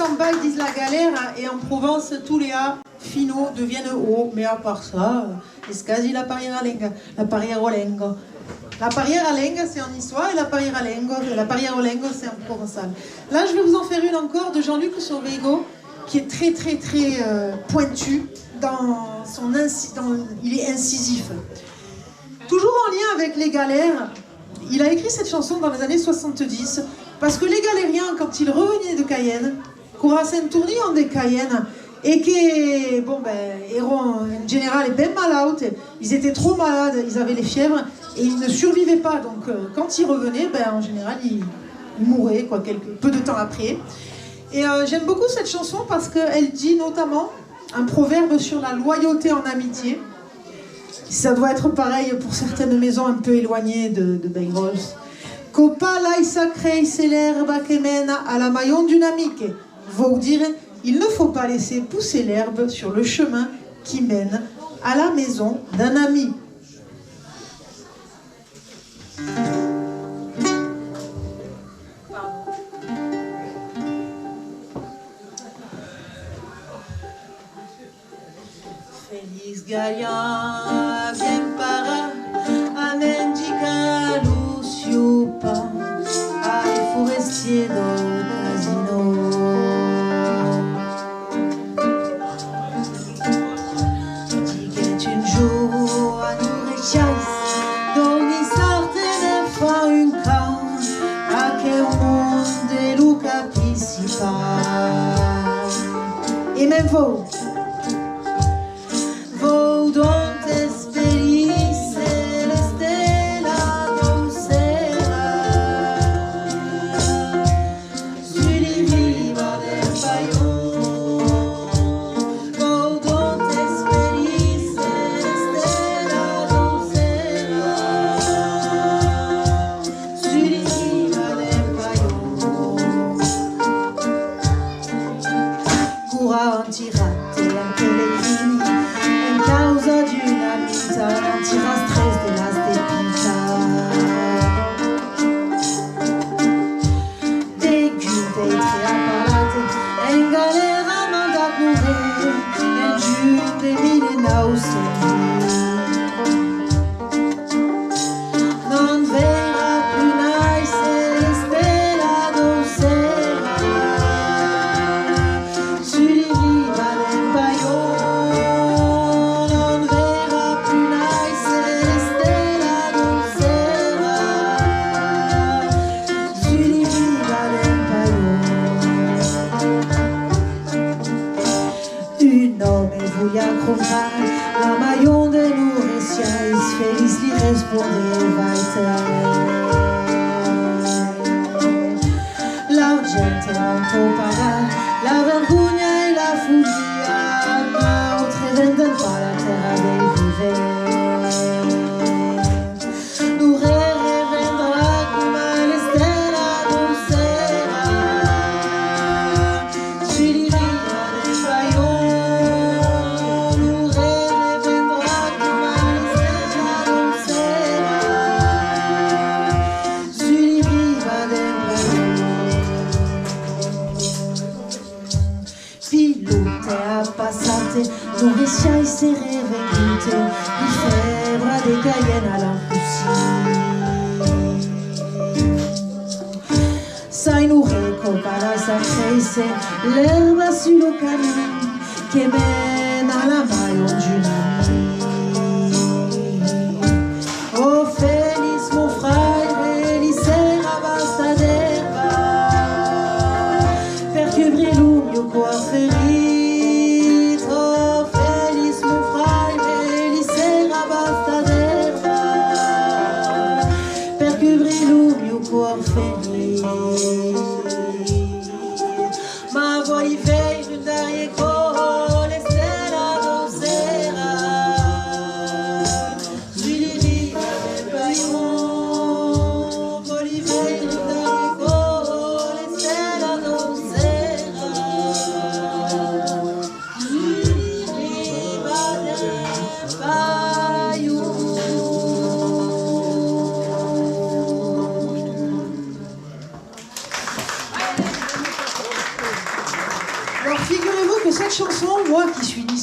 On va dins la galèra e en Provence, tous les A finaux deviennent O, mais à part ça, euh, es quasi la parièra lenga. La parièra lenga. La parièra lenga, c'est en histoire, et la parièra lenga, la parièra lenga, c'est en provençal. Là, je vais vous en faire une encore de Jean-Luc Sorbego, qui est très, très, très, euh, pointu dans son inci-, dans, il est incisif. Toujours en lien avec les galères, il a écrit cette chanson dans les années soixante-dix, parce que les galériens, quand ils revenaient de Cayenne, qu'aurassèn tornir en de Cayenne, e que, bon, ben, èran en general ben malauts, ils étaient trop malades, ils avaient les fièvres, et ils ne survivaient pas. Donc, euh, quand ils revenaient, ben, en général, ils, ils mouraient, quoi, quelques, peu de temps après. Et, euh, j'aime beaucoup cette chanson parce qu'elle dit notamment un proverbe sur la loyauté en amitié. Ça doit être pareil pour certaines maisons un peu éloignées de, de Bayrolles. Quò pas laissa créisser l'èrba que mena a la maion d'un amic. Vòu dire, il ne faut pas laisser pousser l'herbe sur le chemin qui mène à la maison d'un ami. Felix Galhard vien parar a mendicar lo sieu pan al forestier dau casino. Diguèt un jorn a Noureciais: doni sarte de far un camp, aqueu monde lo capissi pas. E me'n vau. Vau donc espelir se l'estela dau cèl, sus li riba del Palhon. Vau donc espelir se l'estela dau cèl, sus li riba del Palhon. Quora an tirat un pelegrini en causa d'una mita, an tirat tres de las de pica. Degun d'èistre aparat en galèra, mandat morir en junh de mila nòu cents vint. Non veirà plus naisser l'estela dau cèl, sus li riba del Palhon. Non veirà plus naisser l'estela dau cèl, sus li riba del Palhon. Un òme voliá crompar la maion de Noureciais, Felix li respondèt: vai-te'n. L'argent non pòu pagar la vergonha e la folia, nautres vendèm pas la tèrra dei vivents. Lo rei revendrà coma l'estela dau cèl, sus li riba del Palhon. Lo rei revendrà coma l'estela dau cèl, sus li riba del Palhon. Pilòta a passat, Noureciais se revengut, li fèbra de Cayenne a l'an possit. Sai, Noureciais, quò pas laissa créisser l'èrba sus lo camin que mena a la maion d'un amic. Ò Felix, mon fraire, li serà basta d'èrba per cubrir lo mieu còr ferit. Ò Felix, mon fraire, li serà basta d'èrba per cubrir lo mieu còr ferit. Mas vòli veire un darrièr còp l'estela dau cèl.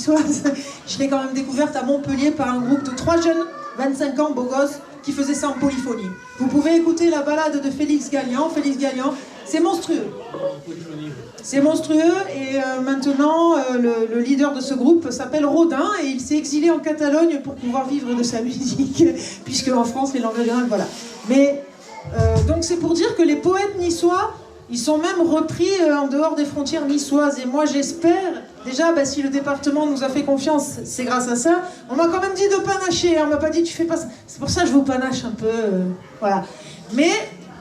Je l'ai quand même découverte à Montpellier par un groupe de trois jeunes, vingt-cinq ans, beaux gosses, qui faisaient ça en polyphonie. Vous pouvez écouter la ballade de Félix Gallian. Félix Gallian, c'est monstrueux. C'est monstrueux et, euh, maintenant, euh, le, le leader de ce groupe s'appelle Rodin et il s'est exilé en Catalogne pour pouvoir vivre de sa musique, puisque en France, les langues régionales, voilà. Mais, euh, donc c'est pour dire que les poètes niçois, ils sont même repris, euh, en dehors des frontières niçoises. Et moi, j'espère, déjà, bah, si le département nous a fait confiance, c'est grâce à ça. On m'a quand même dit de panacher, hein, on m'a pas dit, tu fais pas ça. C'est pour ça que je vous panache un peu, euh, voilà. Mais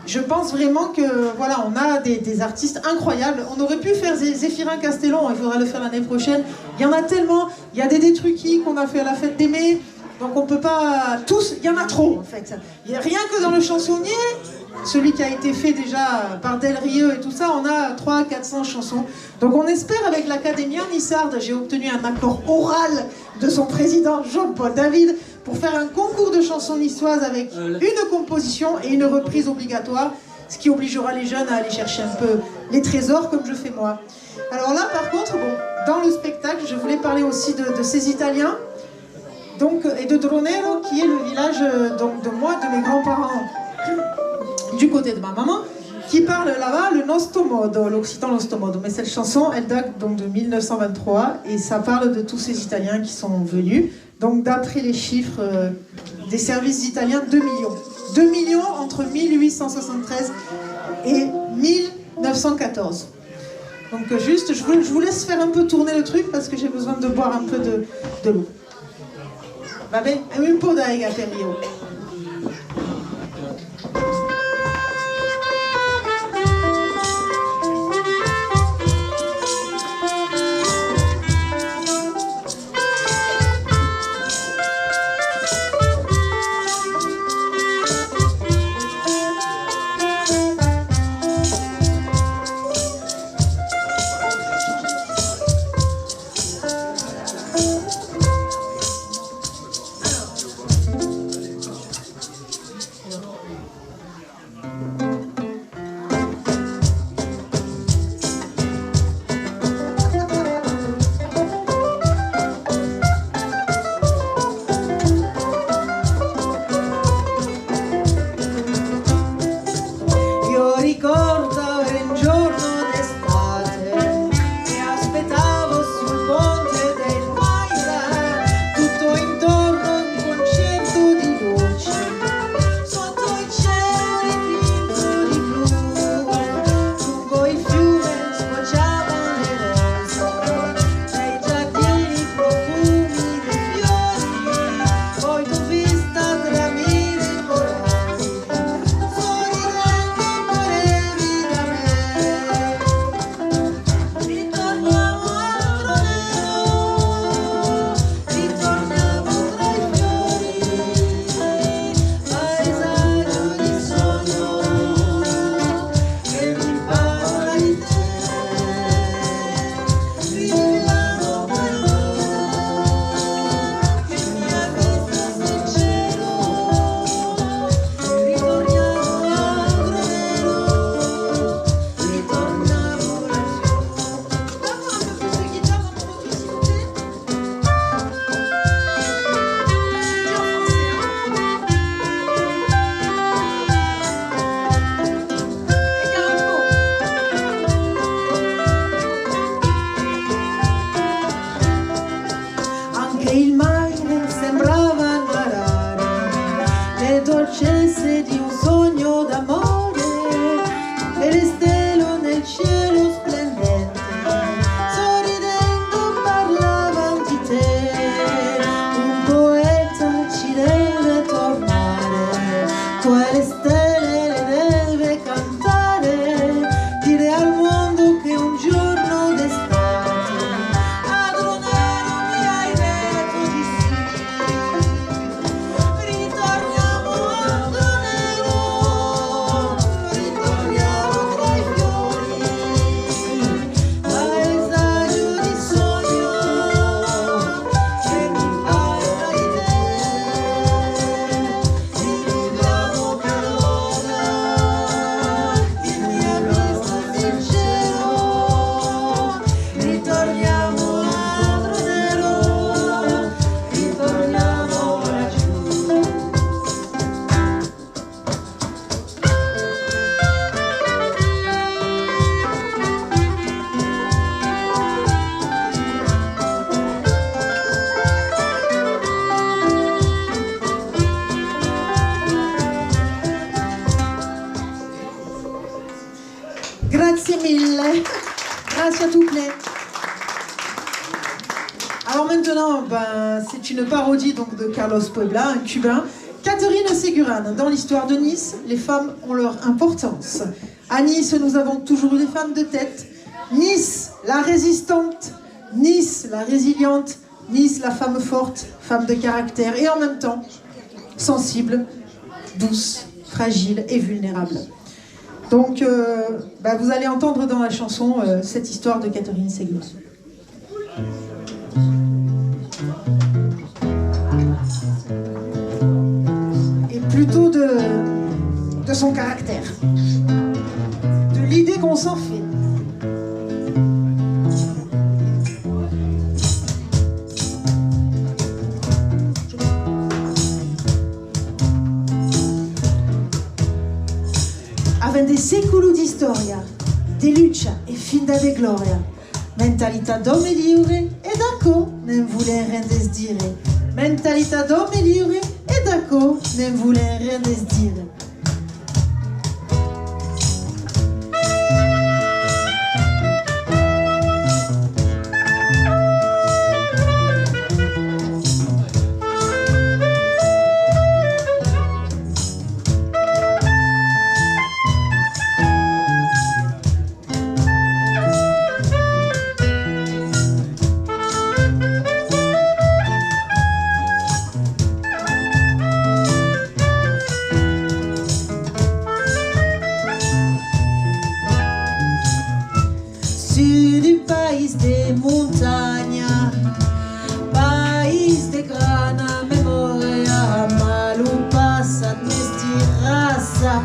je pense vraiment que, voilà, on a des, des artistes incroyables. On aurait pu faire Zé-, Zéphirin Castellon, il faudra le faire l'année prochaine. Il y en a tellement. Il y a des Detruquis qu'on a fait à la fête des mères. Donc on peut pas tous, il y en a trop en fait. Il y a, rien que dans le chansonnier, celui qui a été fait déjà par Del Rieu et tout ça, on a trois, quatre cents chansons. Donc on espère avec l'Académie niçarde, j'ai obtenu un accord oral de son président Jean-Paul David pour faire un concours de chansons niçoises avec une composition et une reprise obligatoire, ce qui obligera les jeunes à aller chercher un peu les trésors comme je fais moi. Alors là, par contre, bon, dans le spectacle, je voulais parler aussi de, de ces Italiens. Donc, euh, et de Dronero, qui est le village, euh, donc de moi, de mes grands-parents, du côté de ma maman, qui parle là-bas le nostro modo, l'occitan nostro modo. Mais cette chanson, elle date donc de mille neuf cent vingt-trois et ça parle de tous ces Italiens qui sont venus. Donc, d'après les chiffres, euh, des services italiens, deux millions. Deux millions entre mille huit cent soixante-treize et mille neuf cent quatorze. Donc, euh, juste, je vous, je vous laisse faire un peu tourner le truc parce que j'ai besoin de boire un peu de, de l'eau. Va ben, un peu d'aiga per io. Io ricordo un giorno d'estate e aspettavo sul ponte del Maira, tutto intorno un concerto di luci, sotto il cielo dipinto di blu, lungo i fiumi sbocciavano le rose, nei giardini profumi dei fiori, poi t'ho vista tra mille colori. Anche il mare sembrava narrare le dolcezze di un sogno d'amore, e le stelle nel cielo splendente, sorridendo, parlavano di te. Un poeta ci deve tornare, quelle stelle le deve cantare, dire al mondo che un giorno d'estate a Dronero mi hai detto di sì. S'il vous plaît. Alors maintenant, ben, c'est une parodie donc de Carlos Puebla, un Cubain. Catherine Segurana, dans l'histoire de Nice, les femmes ont leur importance. À Nice, nous avons toujours eu des femmes de tête. Nice, la résistante. Nice, la résiliente. Nice, la femme forte, femme de caractère et en même temps sensible, douce, fragile et vulnérable. Donc, euh, bah, vous allez entendre dans la chanson, euh, cette histoire de Catherine Segura. Et plutôt de, de son caractère, de l'idée qu'on s'en fait. Avèm de seculos d'istòria, de lucha e finda de glòria. Mentalitat d'òme liure, e d'aquò ne'n volèm ren desdire. Mentalitat d'òme liure, e d'aquò ne'n volèm ren desdire. Sud d'un país de montanha, país de grana memòria, mas lo passat m'estirassa.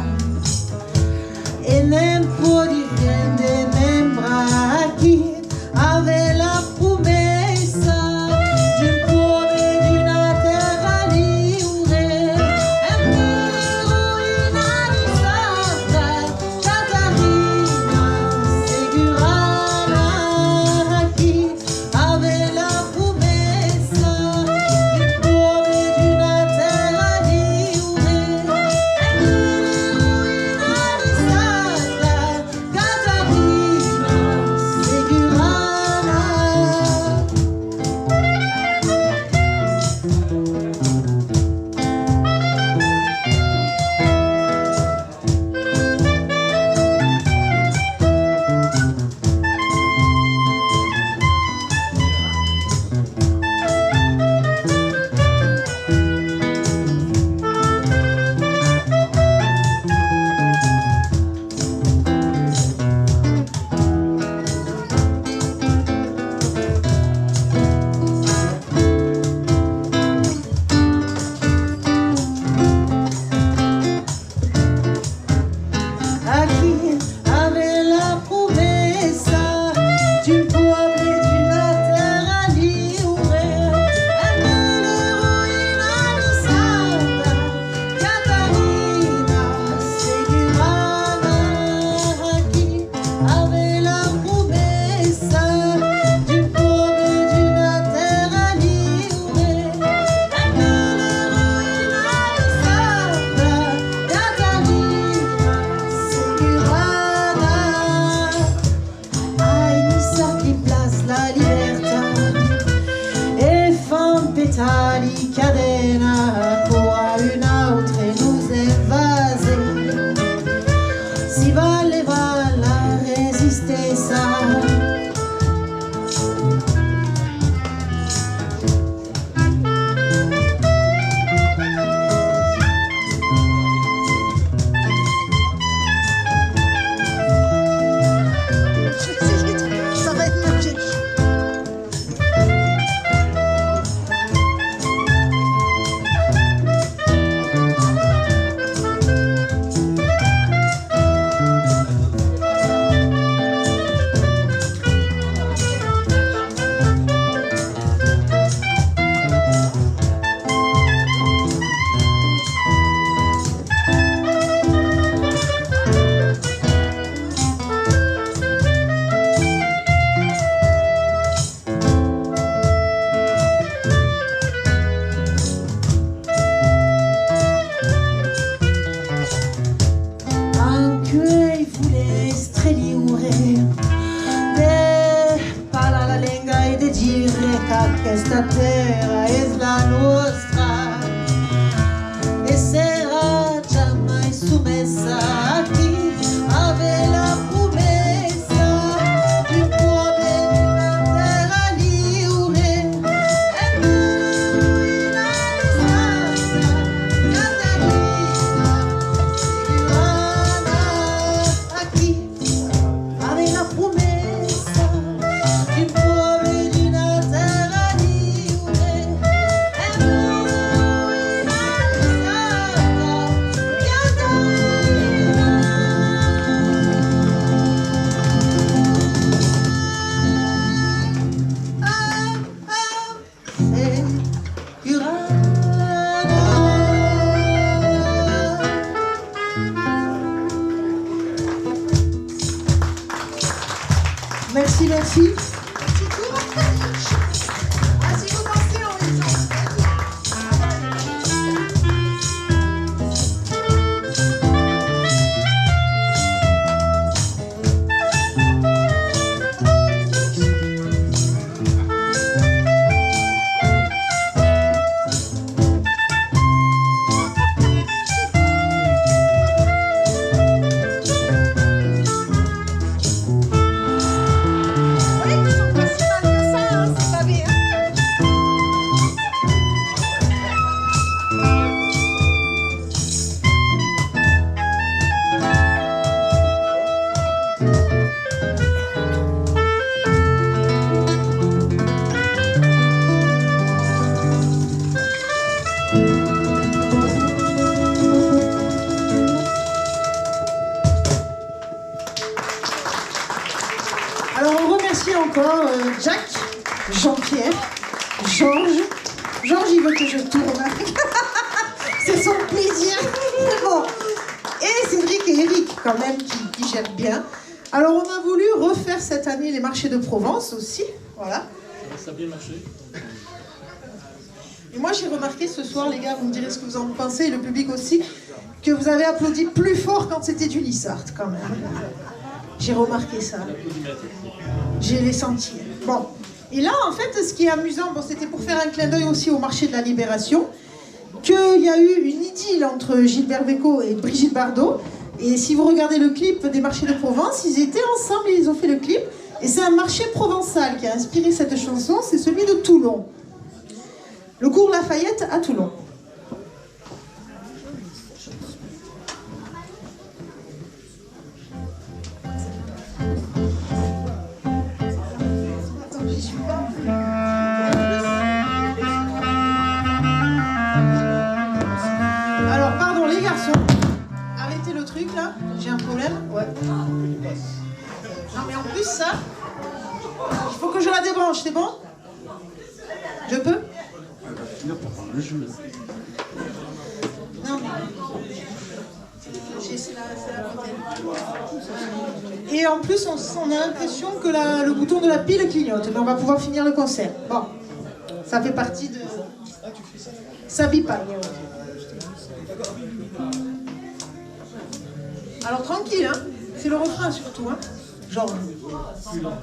E ne'n pòdi ren de membrar aquí, avèm la promessa d'un pòble, d'una tèrra liure, en l'eroïna de Santa Catarina Segurana aquí. Avèm la promessa d'un pòble, d'una tèrra liure, en l'eroïna de Santa Catarina Segurana. Aquí avèm la promessa d'un pòble, d'una tèrra liure, en l'eroïna de Santa Catarina Segurana. Aquí avèm la promessa d'un pòble, d'una tèrra liure, en l'eroïna de Santa Catarina Segurana. Ai, Niça, qui plas la libertat e fan petar li cadena, quora un autre nos envase. Si va levar la resisténcia. Ça va être magnifique. Tèrra es la nòstra e serà jamai somesa aquí, avèm la promesa d'un pòble, d'una tèrra liure, e mai una naissença, Catarina, segurana aquí. Avèm la promesa d'un pòble, d'una tèrra liure, e mai una naissença, Catarina. Ah, ah. Merci, merci. Merci tout. Ah, si vous dansez en même temps. Oui, ils sont pas si mal que ça, hein, c'est pas bien. Alors, on remercie encore, euh, Jack, Jean-Pierre, Georges. Georges, il veut que je tourne. C'est son plaisir. Bon. Et Cédric et Eric, quand même, qui, qui gèrent bien. Alors, on a voulu refaire cette année les marchés de Provence aussi. Voilà. Ça a bien marché. Et moi, j'ai remarqué ce soir, les gars, vous me direz ce que vous en pensez, et le public aussi, que vous avez applaudi plus fort quand c'était du Niçard, quand même. J'ai remarqué ça. J'ai les senti. Bon. Et là, en fait, ce qui est amusant, bon, c'était pour faire un clin d'œil aussi au marché de la Libération, qu'il y a eu une idylle entre Gilbert Bécaud et Brigitte Bardot. Et si vous regardez le clip des Marchés de Provence, ils étaient ensemble et ils ont fait le clip. Et c'est un marché provençal qui a inspiré cette chanson, c'est celui de Toulon. Le cours Lafayette à Toulon. Alors, pardon, les garçons, arrêtez le truc là, j'ai un problème. Ouais. Non, mais en plus, ça, il faut que je la débranche, c'est bon ? Je peux ? Non, mais j'ai cela, cela à côté. Et en plus, on, on a l'impression que la, le bouton de la pile clignote, mais on va pouvoir finir le concert. Bon, ça fait partie de, ça bip pas. Alors, tranquille, hein. C'est le refrain surtout, hein. Genre. Alors.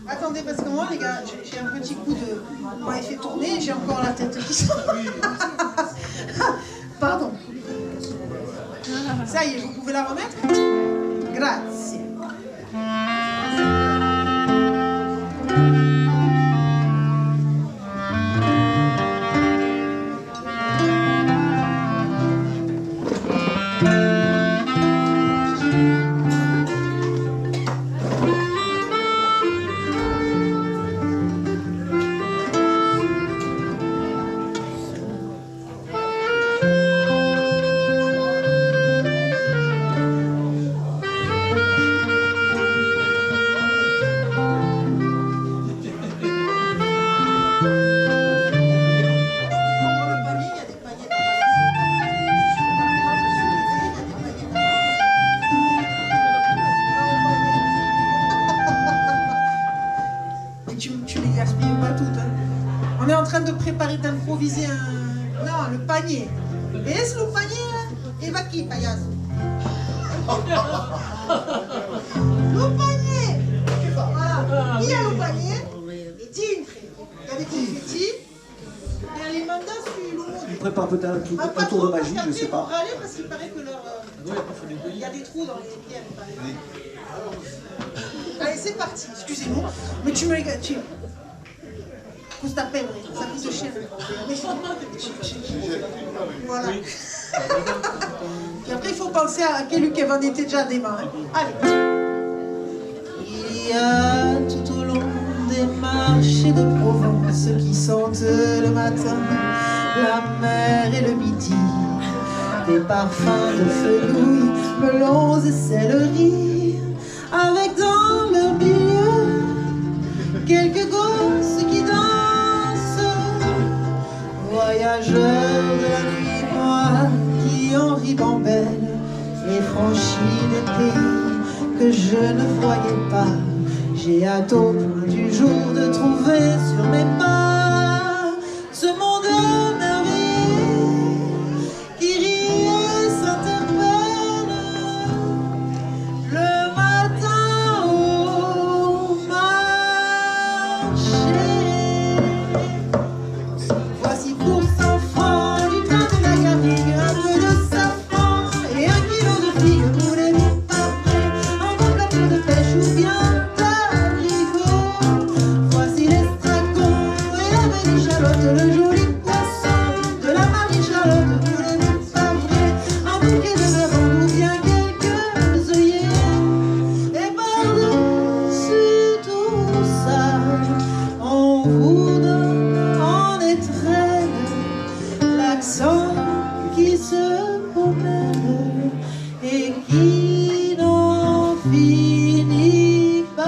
Attendez, parce que moi, les gars, j'ai, j'ai un petit coup de, ouais, il fait tourner, j'ai encore la tête qui sort. Pardon. Ça y est, vous pouvez la remettre ? Grazie. Et tu, tu les gaspilles pas toutes, hein. On est en train de préparer, d'improviser un... Non, le panier. Et c'est le panier, hein. Et va qui, paillasse ? Le panier. Voilà. Il y a le panier. Et dintre, il y a des confettis. Prépare peut-être un tour, un tour de magie, je sais pas. Râler parce qu'il paraît que leur, euh, il y a des trous dans les pierres, il paraît. Allez, c'est parti, excusez-nous. Mais tu me les... Tu... Costa Pebre, ça coûte cher. Voilà. Et après, il faut penser à quel Kevin était déjà des mains, hein. Allez. Il y a tout au long des marchés de Provence qui sentent le matin la mer et le midi, des parfums de fenouil, melons et céleri, avec dans leur milieu quelques gosses qui dansent. Voyageur de la nuit, moi qui en ribambelle ai franchi des pays que je ne voyais pas, j'ai hâte au point du jour de trouver sur mes pas ce monde merveilleux qui rit et s'interpelle le matin au marché. Voici pour cent francs du pain de la garrigue, un peu de safran et un kilo de figues moulées par près, un bon plateau de pêche ou bien d'abricots. Voici l'estragon et la belle échalote, le joli poisson de la Marie-Charlotte, moulé par près, un bouquet de lavande ou bien quelques œillets. Et par-dessus tout ça, on vous donne en étrennes l'accent qui se promène et qui n'en finit pas.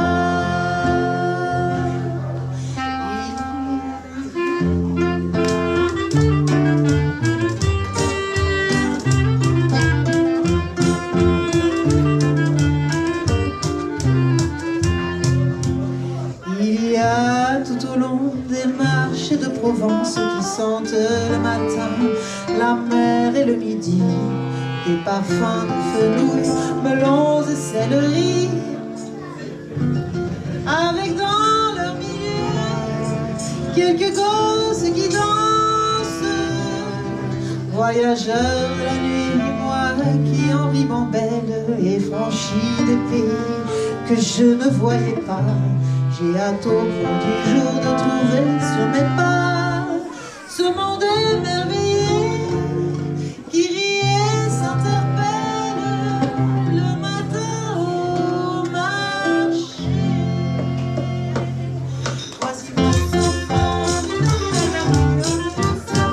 Il y a tout au long des marchés de Provence qui sentent le matin la mer et le midi, des parfums de fenouil, melons et céleri, avec dans leur milieu quelques gosses qui dansent. Voyageur de la nuit, moi qui en ribambelle ai franchi des pays que je ne voyais pas, j'ai hâte au point du jour de trouver sur mes pas ce monde merveilleux qui rit et s'interpelle le matin au marché. Voici mon enfant, mon enfant,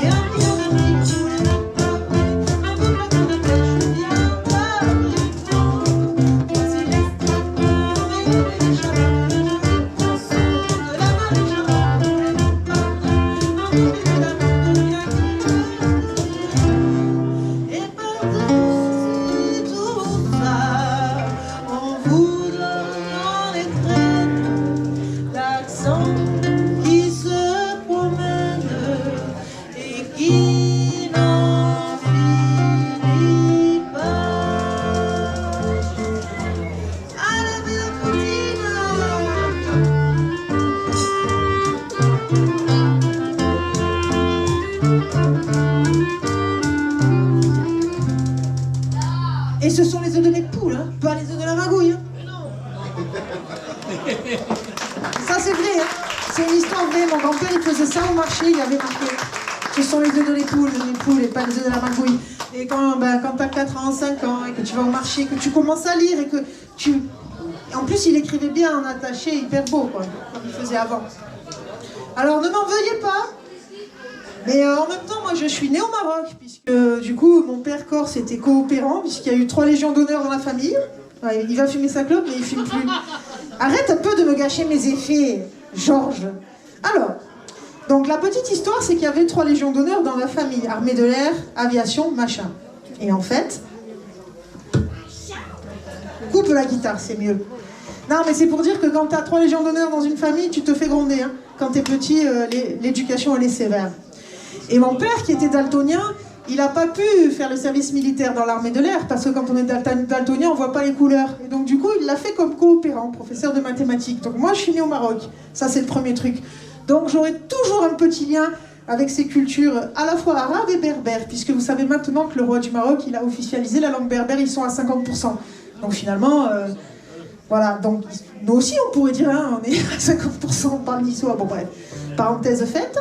et un petit ami qui voulait un peu, un peu de pêche, bien. Et par-dessus tout ça, on voudrait en étreindre l'accent qui se promène et qui n'en finit pas. Allez, bella putina! Et ce sont les œufs de mes poules, hein, pas les œufs de la magouille, hein. Ça, c'est vrai, hein. C'est une histoire vraie. Mon grand-père, il faisait ça au marché, il avait marqué : ce sont les œufs de mes poules, de mes poules, et pas les œufs de la magouille. Et quand, ben, quand t'as quatre ans, cinq ans, et que tu vas au marché, que tu commences à lire, et que tu... En plus, il écrivait bien en attaché, hyper beau, quoi, comme il faisait avant. Alors, ne m'en veuillez pas, mais, euh, en même temps, moi, je suis née au Maroc, puisque, du coup, mon père corse était coopérant, puisqu'il y a eu trois légions d'honneur dans la famille. Ouais, il va fumer sa clope, mais il fume plus. Arrête un peu de me gâcher mes effets, Georges. Alors, donc la petite histoire, c'est qu'il y avait trois légions d'honneur dans la famille, armée de l'air, aviation, machin. Et en fait, coupe la guitare, c'est mieux. Non, mais c'est pour dire que quand t'as trois légions d'honneur dans une famille, tu te fais gronder, hein. Quand t'es petit, euh, l'é-, l'éducation, elle est sévère. Et mon père, qui était daltonien, il n'a pas pu faire le service militaire dans l'armée de l'air, parce que quand on est dalton-, daltonien, on voit pas les couleurs. Et donc, du coup, il l'a fait comme coopérant, professeur de mathématiques. Donc, moi, je suis née au Maroc. Ça, c'est le premier truc. Donc, j'aurai toujours un petit lien avec ces cultures à la fois arabes et berbères, puisque vous savez maintenant que le roi du Maroc, il a officialisé la langue berbère, ils sont à cinquante pour cent. Donc finalement, euh, voilà, donc nous aussi, on pourrait dire, hein, on est à cinquante pour cent par niçois. Bon, bref, parenthèse faite.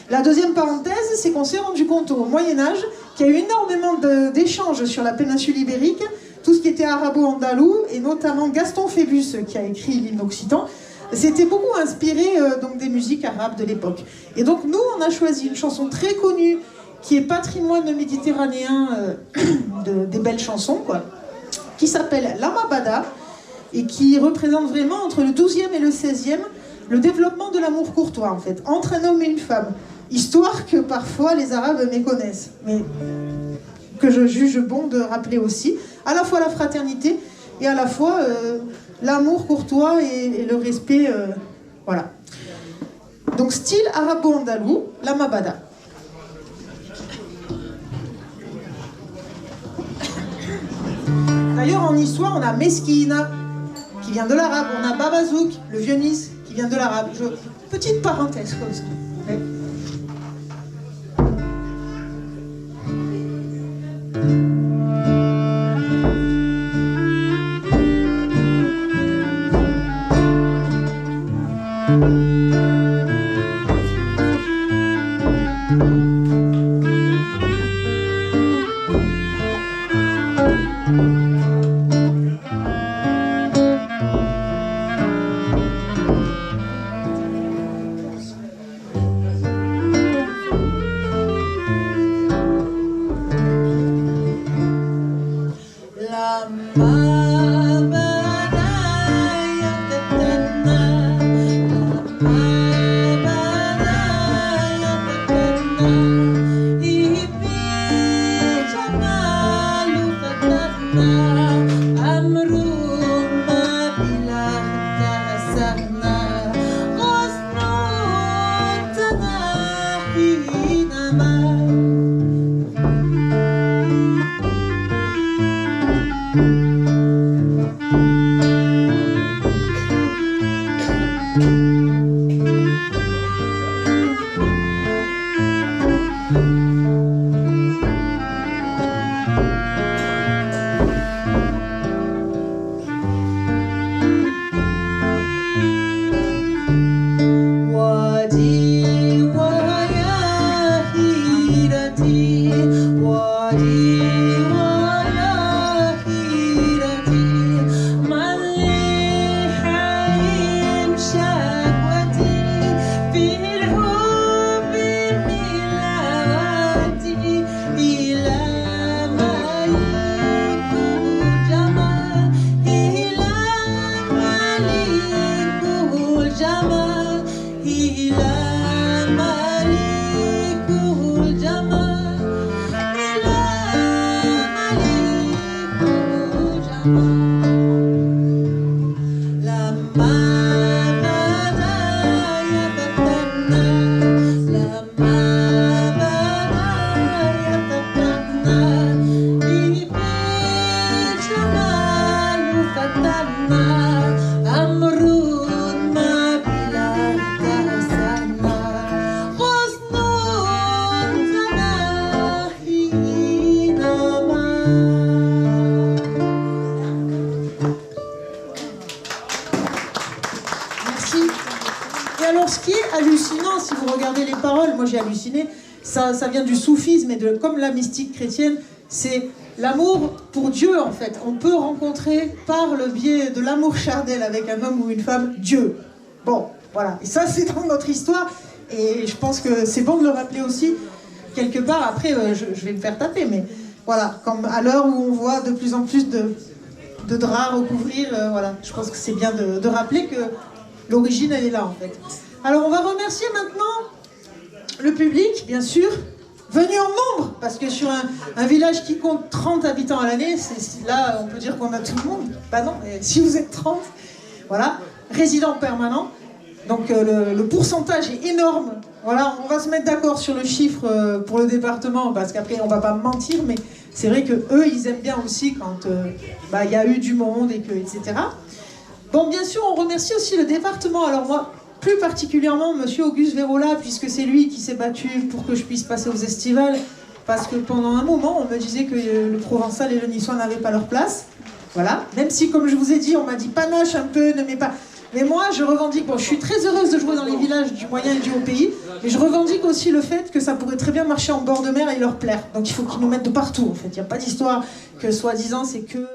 La deuxième parenthèse, c'est qu'on s'est rendu compte au Moyen Âge qu'il y a eu énormément de- d'échanges sur la péninsule ibérique, tout ce qui était arabo-andalou, et notamment Gaston Phébus, qui a écrit l'hymne occitan, s'était beaucoup inspiré euh, donc des musiques arabes de l'époque. Et donc nous, on a choisi une chanson très connue qui est patrimoine méditerranéen euh, de- des belles chansons, quoi, qui s'appelle La Mabada et qui représente vraiment entre le douzième et le seizième le développement de l'amour courtois, en fait, entre un homme et une femme. Histoire que parfois les Arabes méconnaissent, mais que je juge bon de rappeler aussi, à la fois la fraternité et à la fois euh, l'amour courtois et, et le respect. Euh, voilà. Donc, style arabo-andalou, la mabada. D'ailleurs, en histoire, on a meskina, qui vient de l'arabe, on a babazouk, le vieux Nice, qui vient de l'arabe. Je- Petite parenthèse comme ça. Mais- Merci. Et alors, ce qui est hallucinant, si vous regardez les paroles, moi j'ai halluciné, ça, ça vient du soufisme et de, comme la mystique chrétienne, c'est l'amour pour Dieu, en fait. On peut rencontrer par le biais de l'amour charnel avec un homme ou une femme, Dieu. Bon, voilà. Et ça, c'est dans notre histoire. Et je pense que c'est bon de le rappeler aussi, quelque part. Après, euh, je, je vais me faire taper, mais voilà, comme à l'heure où on voit de plus en plus de, de draps recouvrir, euh, voilà, je pense que c'est bien de, de rappeler que l'origine, elle est là, en fait. Alors, on va remercier maintenant le public, bien sûr, venu en nombre, parce que sur un, un village qui compte trente habitants à l'année, c'est, c'est- là, on peut dire qu'on a tout le monde. Bah non, mais si vous êtes trente, voilà, résidents permanents, donc euh, le, le pourcentage est énorme. Voilà, on va se mettre d'accord sur le chiffre euh, pour le département, parce qu'après, on va pas mentir, mais c'est vrai que eux, ils aiment bien aussi quand euh, bah, il y a eu du monde et que, et cetera. Bon, bien sûr, on remercie aussi le département. Alors moi, plus particulièrement Monsieur Auguste Vérola, puisque c'est lui qui s'est battu pour que je puisse passer aux Estivales, parce que pendant un moment, on me disait que euh, le provençal et le niçois n'avaient pas leur place. Voilà. Même si, comme je vous ai dit, on m'a dit panache un peu, ne mets pas. Mais moi, je revendique, bon, je suis très heureuse de jouer dans les villages du Moyen et du Haut Pays, mais je revendique aussi le fait que ça pourrait très bien marcher en bord de mer et leur plaire. Donc il faut qu'ils nous mettent de partout, en fait. Il n'y a pas d'histoire que soi-disant c'est que